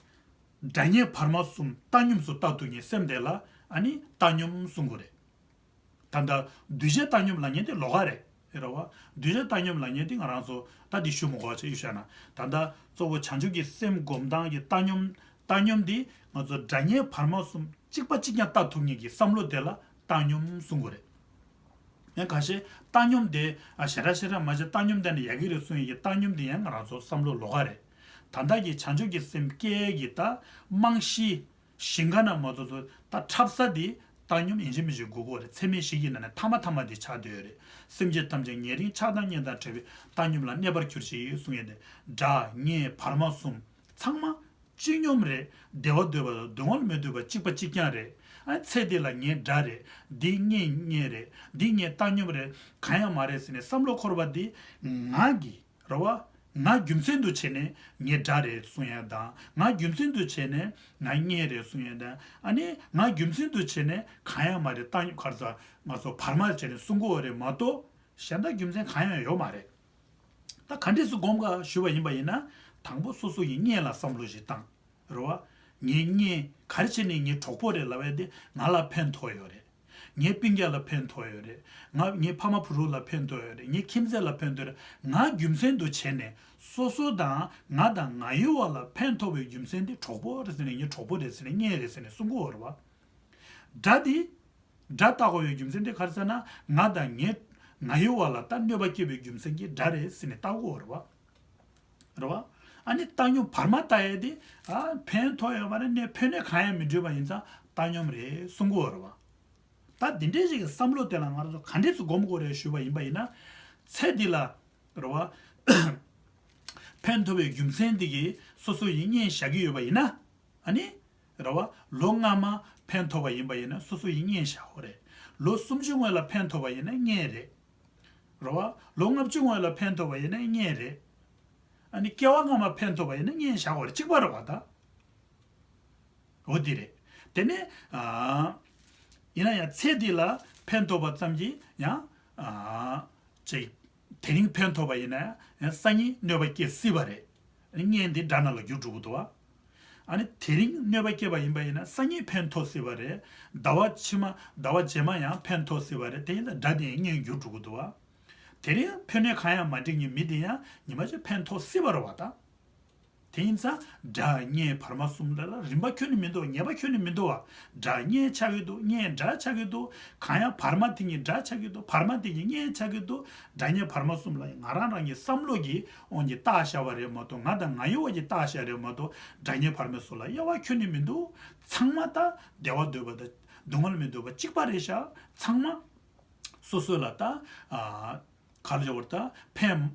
སྒྲ་ཉལ་བར་མ་གསུམ་བཏང་སྙོམས་སུ་ལྟ་ཐུབ་མཁན་སེམས་དེ་ལ་ཨ་ནི་བཏང་སྙོམས་གསུང་གི་རེད། ད་ལྟ་འདུ་བྱེད་བཏང་སྙོམས་ལབ་མཁན་དེ་ལོགས་ཀ་རེད། རེད་བ། འདུ་བྱེད་བཏང་སྙོམས་ལབ་མཁན་དེ་ང་རང་ཚོ་ད་འདི་ཞུ་མི་དགོས་པ་བྱས་ཡོད་བཞག་ན། ད་ལྟ་གཙོ་བོ་བྱང་ཆུབ་ཀྱི་སེམས་སྒོམ་སྟངས་ཀྱི་བཏང་སྙོམས། བཏང་སྙོམས་འདི་ང་ཚོ་སྒྲ་ཉལ་བར་མ་གསུམ་གཅིག་པ་གཅིག་རྐྱང་ལྟ་ཐུབ་མཁན་གྱི་བསམ་བློ་དེ་ལ་བཏང་སྙོམས་གསུང་གི་རེད། ཡང་ཁ་ཤས་བཏང་སྙོམས་དེ་ཨ་ཞེ་དྲག་ཞེ་དྲག་མ་བྱེད། བཏང་སྙོམས་དེ་ནི་ཡག་གི་རེད་གསུང་ཡས་ཀྱི་བཏང་སྙོམས་དེ་ཡང་ང་རང་ཚོ་བསམ་བློ་ལོགས་ཀ་རེད། ད་ལྟ་གི་བྱང་ཆུབ་ཀྱི་སེམས་སྐྱེ་ཡས་ཀྱི་ད་རྨང་གཞི། ཞིང་ཁ་ན་མ་ཚོ་ཚོ་ད་འཁྲབ་ས་དེ་བཏང་སྙོམས་ཡིན་གཅིག་མིན་གཅིག་དགོས་ཀྱི་ཡོད་རེད། ཚད་མེད་བཞི་གི་ནང་ནས་ཐ་མ་ཐ་མ་དེ་ཆགས་བསྡད་ཡོད་རེད། སེམས་ཅན་ཐམས་ཅད་ཉེ་རིང་ཆགས་སྡང་གཉེན་དང་བྲལ་བའི་བཏང་སྙོམས་ལ་གནས་པར་གྱུར་ཅིག་གསུང་ཡས་དེ། སྒྲ་ཉལ་བར་མ་གསུམ་ཚང་མ་བཏང་སྙོམས་རེད། བདེ་བ་འདོད་པ་དང་སྡུག་བསྔལ་མི་འདོད་པ་གཅིག་པ་གཅིག་རྐྱང་རེད། ཨ་ཚེ་འདི་ལ་ངའི་སྒྲ་རེད། འདི་ངའི་ཉལ་རེད། འདི་ངའི་བཏང་སྙོམས་རེད། གང་ཡང་མ་རེད་ཟེར་ནས་བསམ་བློ་འཁོར་བ་འདི་ང་གི་རེད་བ། ང་རྒྱུ་མཚན་དུ་བྱས་ནས་ངའི་སྒྲ་རེད་གསུང་ཡ་དང་། ང་རྒྱུ་མཚན་དུ་བྱས་ནས་ང་ཉལ་རེད་གསུང་ཡ་དང་། ཨ་ནི་ང་རྒྱུ་མཚན་དུ་བྱས་ནས་གང་ཡང་མ་རེད། བཏང་གར་ས་ང་ཚོ་བར་མ་བྱས་ནས་གསུང་གི་ཡོད་རེད་མ་གཏོགས་གཞན་དག་རྒྱུ་མཚན་གང་ཡང་ཡོད་མ་རེད། ད་ག་འདྲས་སུ་སྒོམ་ག་ཞུས་པ་ཡིན་པ་ཡིན་ན། དང་པོ་སོ་སོ་ཡི་གཉེན་ལ་བསམ་བློ་ཞིག་བཏང་། རེད་བ། ངའི་གཉེན་ག་རེ་བྱས་ནས་ངའི་གྲོགས་པོ་རེད་ལབ་ཡ་དེ་ང་ལ་ཕན་ཐོགས་ཡོད་རེད། ངའི་སྤུན་ཀྱག་ལ་ཕན་ཐོགས་ཡོད་རེད། ང་ངའི་ཕ་མ་བུ་ཕྲུག་ལ་ཕན་ཐོགས་ཡོད་རེད། ངའི་ཁྱིམ་མཚེས་ལ་ཕན་ཐོགས་རེད། ང་རྒྱུ་མཚན་དུ་བྱས་ནས་སོ་སོ་དང་ང་དང་ང་ཡི་བར་ལ་ཕན་ཐོགས་པའི་རྒྱུ་མཚན་དེ་གྲོགས་པོ་རེད་ཟེར་ནས་ངའི་གྲོགས་པོ་རེད་ཟེར་ནས་གཉེན་རེད་ཟེར་ནས་གསུང་གི་ཡོད་རེད་བ། སྒྲ་དེ། སྒྲ་བཏགས་དགོས་པའི་རྒྱུ་མཚན་དེ་ག་རེ་ཟེར་ན། ང་དང་ངའི་ང་ཡི་བར་ལ་ད་གནོད་པ་སྐྱེལ་བའི་རྒྱུ་མཚན་གྱིས་སྒྲ་རེད་ཟེར་ནས་བཏགས་དགོས་རེད་བ། རེད་བ། ཨ་ནི་བཏང་སྙོམས་བར་མ་བཏགས་ཡས་དེ། ཨ་ཕན་ཐོགས་ཡོད་མ་རེད། ནས་ཕན་གནོད་གང་ཡང་མི་འདུས་པ་ཡིན་ཙང་བཏང་སྙོམས་རེད་གསུང་གི་ཡོད་རེད་བ། ད་འདི་འདྲའི་ཞིག་གི་བསམ་བློ་དེ་ལ་ང་རང་ཚོ་ག་འདྲས་སུ་སྒོམ་དགོས་རེད་ཞུས་པ་ཡིན་པ་ཡིན་ན། ཚེ་འདི་ལ། རེད་བ། ཕན་ཐོགས་པའི་རྒྱུ་མཚན་འདི་གིས་སོ་སོ་ཡི་གཉེན་བཞག་གི་ཡོད་པ་ཡིན་ན། ཨ་ནི། རེད་བ། ལོ་སྔ་མ་ཕན་ཐོགས་པ་ཡིན་པ་ཡིན་ན་སོ་སོ་ཡི་གཉེན་བཞག་དགོས་རེད། ལོ་སུམ་ཅུ་སྔོན་ལ་ཕན་ཐོགས་པ་ཡིན་ན་གཉེན་རེད། རེད་བ། ལོ་ལྔ་བཅུ་སྔོན་ལ་ཕན་ཐོགས་པ་ཡིན་ན་གཉེན་རེད། ཨ་ནི་སྐྱེ་བ་སྔ་མ་ཕན་ཐོགས་པ་ཡིན་ན་གཉེན་བཞག་དགོས་རེད། གཅིག་པ་རེད་བ་ད། འོ་དེ་རེད། དེ་ནས་ཨ། ཡིན་ན་ཡང་ཚེ་འདི་ལ་ཕན་ཐོགས་པ་ཙམ་གྱིས་ཡང་ཨ། ཅིག་དེ་རིང་ཕན་ཐོགས་པ་ཡིན་ན་ཡང་སང་ཉིན་གནོད་པ་སྐྱེལ་སྲིད་པ་རེད། གཉེན་འདི་དགྲ་ནང་ལ་འགྱུར་འགྲོ་གི་འདུག་བ། ཨ་ནི་དེ་རིང་གནོད་པ་སྐྱེལ་བ་ཡིན་པ་ཡིན་ན་སང་ཉིན་ཕན་ཐོགས་སྲིད་པ་རེད། ཟླ་བ་ཕྱི་མ་ཟླ་བ་རྗེས་མ་ཡང་ཕན་ཐོགས་སྲིད་པ་རེད། དེ་ཡིན་ཙང་དགྲ་དེ་ཡང་གཉེན་འགྱུར་འགྲོ་གི་འདུག་བ། དེ་རིང་ཕན་གནོད་གང་ཡང་མ་འདྲེས་མཁན་མི་དེ་ཡང་ཉི་མ་གཅིག་ཕན་ཐོགས་སྲིད་པ་རེད་བ་ད། དེ་ཡིན་ཙང་སྒྲ་གཉེན་བར་མ་གསུམ་ལ་ལ་རིམ་པ་ཁྱོན་ནས་མི་འདུག་ངེས་པ་ཁྱོན་ནས་མི་འདུག་བ། སྒྲ་གཉེན་ཆགས་ཀྱི་འདུག་གཉེན་སྒྲ་ཆགས་ཀྱི་འདུག་གང་ཡང་བར་མ་དེ་ཉིད་སྒྲ་ཆགས་ཀྱི་འདུག་བར་མ་དེ་ཉིད་གཉེན་ཆགས་ཀྱི་འདུག་སྒྲ་གཉེན་བར་མ་གསུམ་ལ་ང་རང་རང་གི་བསམ་བློ་གི་དབང་གིས་བཏགས་བཞག་པ་རེད་མ་གཏོགས། ང་དང་ང་ཡི་བར་གྱི་བཏགས་བཞག་རེད་མ་གཏོགས། སྒྲ་གཉེན་བར་མ་གསུམ་ལ་དབྱེ་བ་ཁྱོན་ནས་མི་འདུག་ཚང་མ་ད་བདེ་བ་འདོད་པ་དང་སྡུག་བསྔལ་མི་འདོད་པ་གཅིག་པ་རེད་ཤག་ཚང་མ་སོ་སོ་ལ་ད་ཨ་ག་རེ་ལབ་དགོས་རེད། ད་ཕན་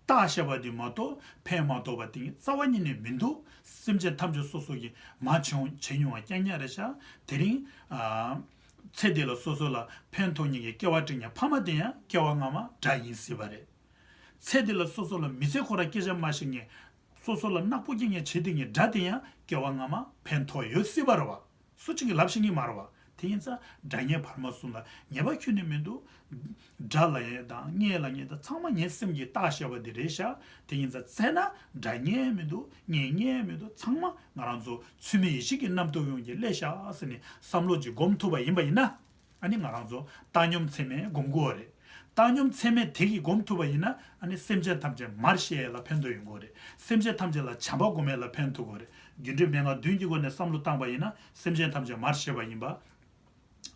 བཏགས་བཞག་པ་དེ་མ་གཏོགས་ཕན་མ་ཐོགས་པ་དེ་རྩ་བ་ཉིད་ནས་མི་འདུག་སེམས་ཅན་ཐམས་ཅད་སོ་སོ་གིས་མ་བྱུང་བྱས་མྱོང་བ་རྐྱང་རྐྱང་རེད་ཤག་དེ་རིང་ཨ་ཚེ་འདི་ལ་སོ་སོ་ལ་ཕན་ཐོགས་མཁན་གྱི་སྐྱེ་བ་སྒྲིག་མཁན་ཕ་མ་དེ་ཡང་སྐྱེ་བ་སྔ་མ་དགྲ་ཡིན་སྲིད་པ་རེད། ཚེ་འདི་ལ་སོ་སོ་ལ་མི་ཚེ་ཁོ་རང་སྐད་ཆ་མ་བཤད་མཁན། སོ་སོ་ལ་ནག་པོ་སྐྱེ་མཁན་བྱེད་བསྡད་མཁན་དགྲ་དེ་ཡང་སྐྱེ་བ་སྔ་མ་ཕན་ཐོགས་ཡོད་སྲིད་པ་རེད་བ། སུ་གཅིག་གིས་ལབ་ཤེས་ཀྱི་མ་རེད་བ། དེ་ཡིན་ཙང་སྒྲ་གཉེན་བར་མ་གསུམ་ལ་ཉེས་པ་ཁྱོན་ནས་མི་འདུག་སྒྲ་ལབ་ཡས་དང་གཉེན་ལབ་ཡས་དང་ཚང་མ་ངའི་སེམས་ཀྱིས་བཏགས་བཞག་པ་དེ་རེད་ཤག་དེ་ཡིན་ཙང་བཙལ་ན་སྒྲ་གཉེན་མི་འདུག་གཉེན་གཉེན་མི་འདུག་ཚང་མ་ང་རང་ཚོ་ཚུལ་མིན་ཡིད་བྱེད་ཀྱི་རྣམ་རྟོག་ཡོངས་ཀྱིས་བསླད་ཤག་ཟེར་ནས་བསམ་བློ་ཅིག་སྒོམ་ཐུབ་པ་ཡིན་པ་ཡིན་ན། ཨ་ནི་ང་རང་ཚོ་བཏང་སྙོམས་ཚད་མེད་སྒོམ་དགོས་པ་རེད། བཏང་སྙོམས་ཚད་མེད་དེ་གིས་སྒོམ་ཐུབ་པ་ཡིན་ན། ཨ་ནི་སེམས་ཅན་ཐམས་ཅད་མར་ཤེས་ཡས་ལ་ཕན་ཐོགས་ཡོང་གི་རེད། སེམས་ཅན་ཐམས་ཅད་ལ་བྱམས་པ་སྒོམ་ཡས་ལ་ཕན་ཐོགས་ཀྱི་རེད། རྒྱུ་འབྲས་མན་ངག་བདུན་གྱི་སྒོ་ནས་བསམ་བློ་བཏང་པ་ཡིན་ན་སེམས་ཅན་ཐམས་ཅད་མར་ཤེས་པ་ཡིན་པ།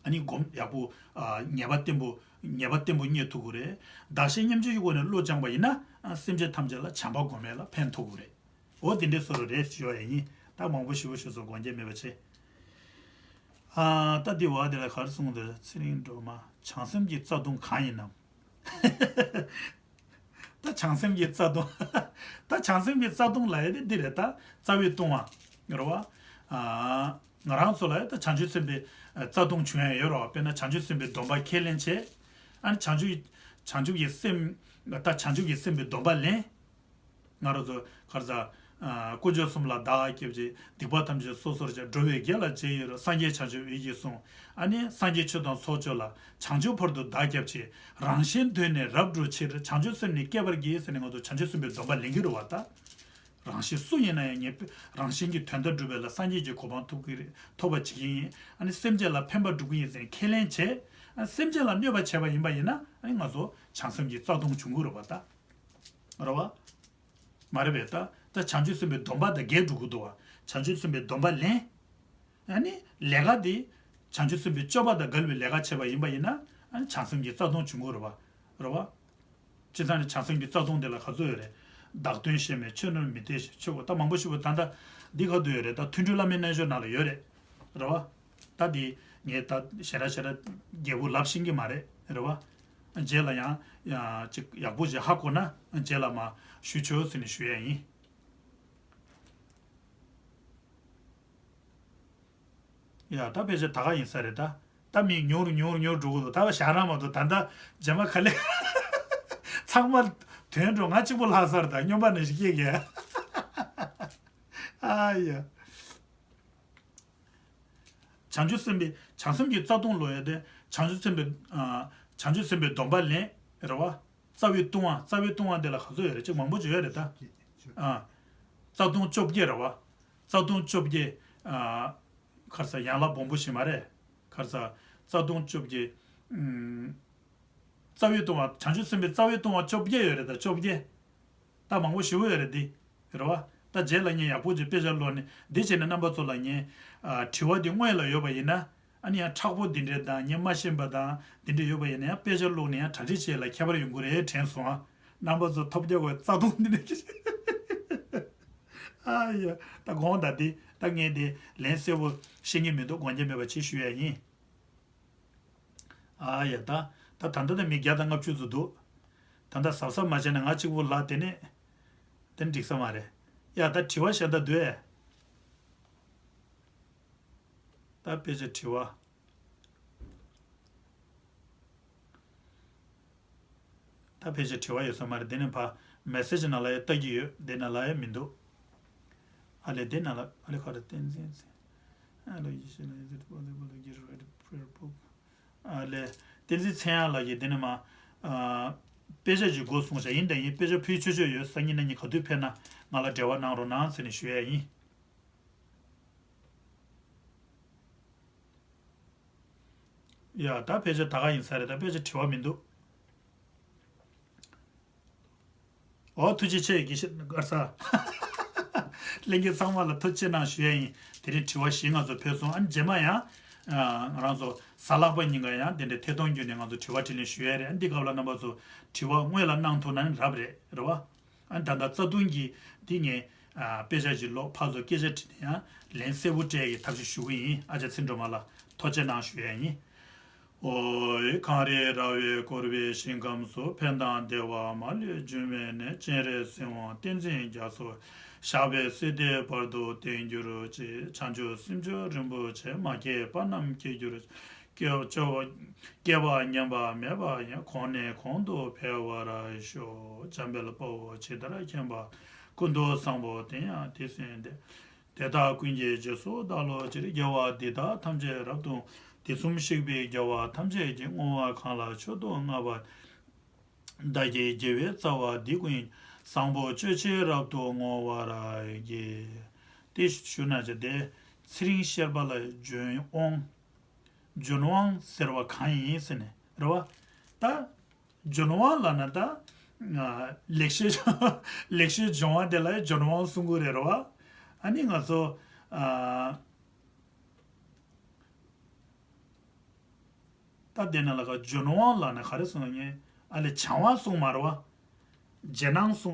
ཨ་ནི་སྒོམ་ཡག་པོ། ཨ་ངེས་པ་བརྟན་པོ། ངེས་པ་བརྟན་པོ་རྙེད་ཐུབ་ཀྱི་རེད། བདག་གཞན་མཉམ་བརྗེའི་སྒོ་ནས་བློ་སྦྱངས་པ་ཡིན་ན། ཨ་སེམས་ཅན་ཐམས་ཅད་ལ་བྱམས་པ་སྒོམ་ཡས་ལ་ཕན་ཐོགས་ཀྱི་རེད། འོ་དེ་འདྲའི་བཟོ་འདྲ་རེད་ཞུ་བ་ཡིན། ད་མང་པོ་ཞུ་བ་ཞུ་ཚོ་དགོངས་འགལ་མེད་པ་བྱེད། ཨ་ད་འདི་བ་དེ་ལ་ག་རེ་གསུངས་འདུག་ཚེ་རིང་སྒྲོལ་མ། བྱང་སེམས་ཀྱི་རྩ་ལྟུང་གང་ཡིན་ནམ། ད་བྱང་སེམས་ཀྱི་རྩ་ལྟུང་། ད་བྱང་སེམས་ཀྱི་རྩ་ལྟུང་ལབ་ཡ་དེ་འདི་རེད། ད་རྩ་བའི་ལྟུང་བ་རེད་བ། ཨ། ང་རང་ཚོ་ལ་ད་བྱང་ཆུབ་སེམས་དཔའི་རྩ་ལྟུང་བྱུང་ཡ་ཡོད་རེད་བ། དཔེར་ན་བྱང་ཆུབ་སེམས་དཔའི་སྡོམ་པ་ཁས་ལེན་བྱས། ཨ་ནི་བྱང་ཆུབ་བྱང་ཆུབ་ཀྱི་སེམས། ད་བྱང་ཆུབ་ཀྱི་སེམས་དཔའི་སྡོམ་པ་ལེན། ང་རང་ཚོ་ག་རེ་ཟ། ཨ། དཀོན་མཆོག་གསུམ་ལ་བདག་སྐྱབས་མཆི། སྡིག་པ་ཐམས་ཅད་སོ་སོར་བཤགས། འགྲོ་བའི་དགེ་ལ་རྗེས་ཡི་རང་། སངས་རྒྱས་བྱང་ཆུབ་འོད་ཀྱིས་བཟུང་། ཨ་ནི་སངས་རྒྱས་ཆོས་དང་ཚོགས་མཆོག་ལ། བྱང་ཆུབ་བར་དུ་བདག་སྐྱབས་མཆི། རང་གཞན་དོན་ནི་རབ་བསྒྲུབ་ཕྱིར། བྱང་ཆུབ་སེམས་ནི་བསྐྱེད་པར་བགྱི་ཟེར་ནས་ང་ཚོ་བྱང་ཆུབ་སེམས་དཔའི་སྡོམ་པ་ལེན་གྱི་རེད་བ་ད། རང་གཞན་སུ་ཡིན་ན་ཡང་ངས་རང་གཞན་གྱི་དོན་དག་སྒྲུབ་པ་ལ་སངས་རྒྱས་ཀྱི་གོ་འཕང་ཐོབ་ཀྱི་རེད། ཐོབ་པ་བྱེད་ཀྱི་ཡིན། ཨ་ནི་སེམས་ཅན་ལ་ཕན་པ་སྒྲུབ་ཀྱི་ཡིན་ཟེར་ཁས་ལེན་བྱས། ཨ། སེམས་ཅན་ལ་གནོད་པ་བྱས་པ་ཡིན་པ་ཡིན་ན། ཨ་ནི་ང་ཚོ་བྱང་སེམས་ཀྱི་རྩ་ལྟུང་བྱུང་གི་རེད་བ་ད། རེད་བ། མ་རེད་པས། ད་ད་བྱང་ཆུབ་སེམས་དཔའི་སྡོམ་པ་དང་འགལ་འགྲོ་གི་འདུག་བ། བྱང་ཆུབ་སེམས་དཔའི་སྡོམ་པ་ལེན། ཨ་ནི་ལས་ཀ་དེ་བྱང་ཆུབ་སེམས་དཔའི་སྤྱོད་པ་དང་འགལ་བའི་ལས་ཀ་བྱས་པ་ཡིན་པ་ཡིན་ན། ཨ་ནི་བྱང་སེམས་ཀྱི་རྩ་ལྟུང་བྱུང་གི་རེད་བ། རེད་བ། སྤྱིར་བཏང་ནས་བྱང་སེམས་ཀྱི་རྩ་ལྟུང་དེ་ལ་ག་ཚོད་ཡོད་རེད། བདག་དོན་ཤེས་མིན་ཆོས་རྣམས་མི་འཐད་ཞེན། ཆོས་ད་མང་པོ་ཞིག་པོ་ད་ལྟ་འདི་ག་དུ་ཡོད་རེད། ད་མཐུན་སྒྲིལ་བླ་མའི་རྣལ་འབྱོར་ནང་ལ་ཡོད་རེད། རེད་བ། ད་འདི་ངས་ད་ཞེ་དྲག་ཞེ་དྲག་རྒྱས་པོ་ལབ་ཤེས་ཀྱི་མ་རེད། རེད་བ། རྗེས་ལ་ཡང་ཡང་ཅིག་ཡག་པོ་ཞིག་ཧ་གོ་ན་རྗེས་ལ་མར་ཞུ་ཆོག་ཟེར་ནས་ཞུ་ཡ་ཡིན། ཡ། ད་ཕལ་ཆེར་ད་ག་ཡིན་ས་རེད་ད། ད་མི་ཉུང་རུ་ཉུང་རུ་ཉུང་རུ་འགྲོ་གི་འདུག་ད་བཞག་ན་མ་གཏོགས་ད་ལྟ་རྗེས་མ་ག་ལེ། ཚང་མ་དོན་འགྲོ་ང་གཅིག་པོ་ལྷག་ས་རེད་ད། སྨྱོན་པ་ནང་བཞིན་སྐྱེ་གི། ཨ་ཡ། བྱང་ཆུབ་སེམས་དཔའི་བྱང་སེམས་ཀྱི་རྩ་ལྟུང་ལབ་ཡ་དེ། བྱང་ཆུབ་སེམས་དཔའི། ཨ། བྱང་ཆུབ་སེམས་དཔའི་སྡོམ་པ་ལེན། རེད་བ། རྩ་བའི་ལྟུང་བ། རྩ་བའི་ལྟུང་བ་དེ་ལ་ག་ཚོད་ཡོད་རེད། ཅིག་མང་པོ་ཅིག་ཡོད་རེད་ད། ཨ། རྩ་ལྟུང་བཅོ་བརྒྱད་རེད་བ། རྩ་ལྟུང་བཅོ་བརྒྱད། ཨ། ག་རེ་ཟ། ཡན་ལག་སྦོམ་པོ་ཞིག་མ་རེད། ག་རེ་ཟ། རྩ་ལྟུང་བཅོ་བརྒྱད། ཨུམ། རྩ་བའི་ལྟུང་བ། བྱང་ཆུབ་སེམས་དཔའི་རྩ་བའི་ལྟུང་བ་བཅོ་བརྒྱད་ཡོད་རེད་ད། བཅོ་བརྒྱད། ད་མང་པོ་ཞེ་པོ་ཡོད་རེད་འདི། རེད་བ། ད་རྗེས་ལ་ངས་ཡག་པོ་ཅིག་དཔེ་ཆ་ཀློག་ནས་འདི་བྱས་ནས་རྣམ་པ་ཚོ་ལ་ངས། ཨ། དྲི་བ་འདི་སྔོན་ལ་ཡོད་པ་ཡིན་ན། ཨ་ནི་ཡང་མཁྲེགས་པོ་འདི་འདྲས་དང་ངས་མ་ཤེས་པ་དང་འདི་འདྲས་ཡོད་པ་ཡིན་ན། ཡང་དཔེ་ཆ་ཀློག་ནས་ཡང་གྲ་སྒྲིག་བྱེད་ལ་ཁྱད་པར་ཡོང་གི་རེད་དྲན་སོང་ཨ། རྣམ་པ་ཚོ་ཐོབ་རྒྱག་དགོས་རྩ་ལྟུང་འདི་འདྲས། ཨ་ཡ། ད་དགོངས་དག་འདི། ད་ངས་འདི་ལན་གསལ་པོ་ཤེས་ཀྱི་མི་འདུག་དགོངས་འགལ་མེད་པ་ཅིག་ཞུ་ཡ་ཡིན། ཨ་ཡ། ད་ད་ད་ལྟ་ད་མི་བརྒྱ་དང་ལྔ་བཅུ་ཙམ་འདུག་ད་ལྟ་གཟབ་གཟབ་མ་བྱས་ན་ང་གཅིག་པུ་ལ་དེ་ནས་དེ་འགྲིག་ས་མ་རེད། ཡ། ད་དྲི་བ་གཞན་དག་འདུག་ཨེ། ད་དཔེ་ཆ་དྲི་བ། ད་ཕལ་ཆེར་དྲི་བ་ཡོད་ས་མ་རེད། དེ་ནས་ཕར་མེ་སེ་ཇི་ནང་ལ་ཡང་ལྟ་གི་ཡོད། དེ་ནང་ལ་ཡང་མི་འདུག་ཨ་ལས། དེ་ནང་ལ་ཨ་ལས་ག་རེ། བསྟན་འཛིན་ཚེ། ཨ་ལས། ཡེ་ཤེས་ལ། Is it possible to get read a prayer book? ཨ་ལས། བསྟན་འཛིན་ཚེ་དབྱངས་ལགས་ཀྱིས་དེ་ནས་མར། ཨ། དཔེ་ཆ་ཅིག་འགོ་བཟུང་བཞག་ཡིན་དང་ཡིན། དཔེ་ཆ་ཕུལ་ཆོག་ཆོག་ཡོད། སང་ཉིན་གནངས་ཉིན་ག་དུས་ཕེབས་ན་ང་ལ་འབྲེལ་བ་གནང་རོགས་གནང་ཟེར་ནས་ཞུ་ཡ་ཡིན། ཡ། ད་ཕལ་ཆེར་ད་ག་ཡིན་ས་རེད། ད་ཕལ་ཆེར་དྲི་བ་མི་འདུག་ཨོ། ཐུགས་རྗེ་ཆེ། དགེ་བཤེས་མགར་ས། ལྷན་རྒྱས་ཚང་མ་ལ་ཐུགས་རྗེ་ཆེ་གནང་ཞུ་ཡ་ཡིན། དེ་རིང་དྲི་བ་བཞི་ང་ཚོ་ཕུལ་སོང་། ཨ་ནི་རྗེས་མ་ཡང་ང་རང་ཚོ་གཟའ་ལྷག་པ་ཉིན་ཀ་ཡང་དེ་འདྲའི་ཐད་གཏོང་བརྒྱུད་ནས་ང་ཚོ་དྲི་བ་དྲིས་ལན་ཞུ་ཡ་རེད། ཨ་ནི་འདི་སྐབས་ལ་རྣམ་པ་ཚོ་དྲི་བ་སྔོན་ལ་གནང་ཐུབ་ན་ནི་རབ་རེད། རེད་བ། ཨ་ནི་ད་ལྟ་རྩ་ལྟུང་གི་འདི་ངས། ཨ། དཔེ་ཆ་ཅིག་ཀློག་ཕར་ཚུར་སྐད་ཆ་དྲིས་ནས་ཡང་ལན་གསལ་པོ་སྤྲད་ཀྱི་ཐབས་ཤེས་ཞུ་གི་ཡིན། ཨ་ཅག་ཚེ་སྒྲོལ་མ་ལགས་ཐུགས་རྗེ་གནང་ཞུ་ཡ་ཡིན། ཨོ་ཡེ། གངས་རི་ར་བས་བསྐོར་བའི་ཞིང་ཁམས་སུ། ཕན་དང་བདེ་བ་མ་ལུས་འབྱུང་བའི་གནས། སྤྱན་རས་གཟིགས་དབང་བསྟན་འཛིན་རྒྱ་མཚོ། ཞབས་པད་སྲིད་མཐའི་བར་དུ་བརྟན་གྱུར་ཅིག་བྱང་ཆུབ་སེམས་མཆོག་རིན་པོ་ཆེ། མ་སྐྱེས་པ་རྣམས་སྐྱེ་གྱུར་ཅིག་སྐྱེ་བ་སྐྱེ་བ་ཉམས་པ་མེད་པ་ཡང་། གོང་ནས་གོང་དུ་འཕེལ་བར་ཤོག་འཇམ་དཔལ་དཔའ་བོས་ཇི་ལྟར་མཁྱེན་པ། ཀུན་ཏུ་བཟང་པོ་དེ་ཡང་དེ་བཞིན་ཏེ། དེ་དག་ཀུན་གྱི་རྗེས་སུ་བདག་སློབ་ཕྱིར། དགེ་བ་འདི་དག་ཐམས་ཅད་རབ་ཏུ། དུས་གསུམ་གཤེགས་པའི་རྒྱལ་བ་ཐམས་ཅད་ཀྱིས། བསྔོ་བ་གང་ལ་མཆོག་ཏུ་བསྔགས་པ། བདག་གི་དགེ་བའི་རྩ་བ་འདི་ཀུན་ཀྱང་། བཟང་པོ་སྤྱོད་ཕྱིར་རབ་ཏུ་བསྔོ་བར་བགྱི། དེ་ཞུ་ན་ཅི་སྟེ། ཚེ་རིང་ཤེས་རབ་ལ་ལྗོན་དབང་། ལྗོན་དབང་ཟེར་བ་གང་ཡིན་ཟེར་ནས་རེད་བ། ད་ལྗོན་དབང་ལབ་ན་ད། ཨ། ལེགས་བཤད། ལེགས་བཤད་ལྗོན་དབང་དེ་ལ་ལྗོན་དབང་གསུང་གི་རེད་རེད་བ། ཨ་ནི་ང་ཚོ། ཨ། ད་དེ་ནང་ལ་ག་ལྗོན་དབང་ལབ་ན་ག་རེ་གསུང་ངེས། ཨ་ལས་བྱམས་པ་གསུང་མ་རེད་བ། རྗེས་གནང་གསུང་།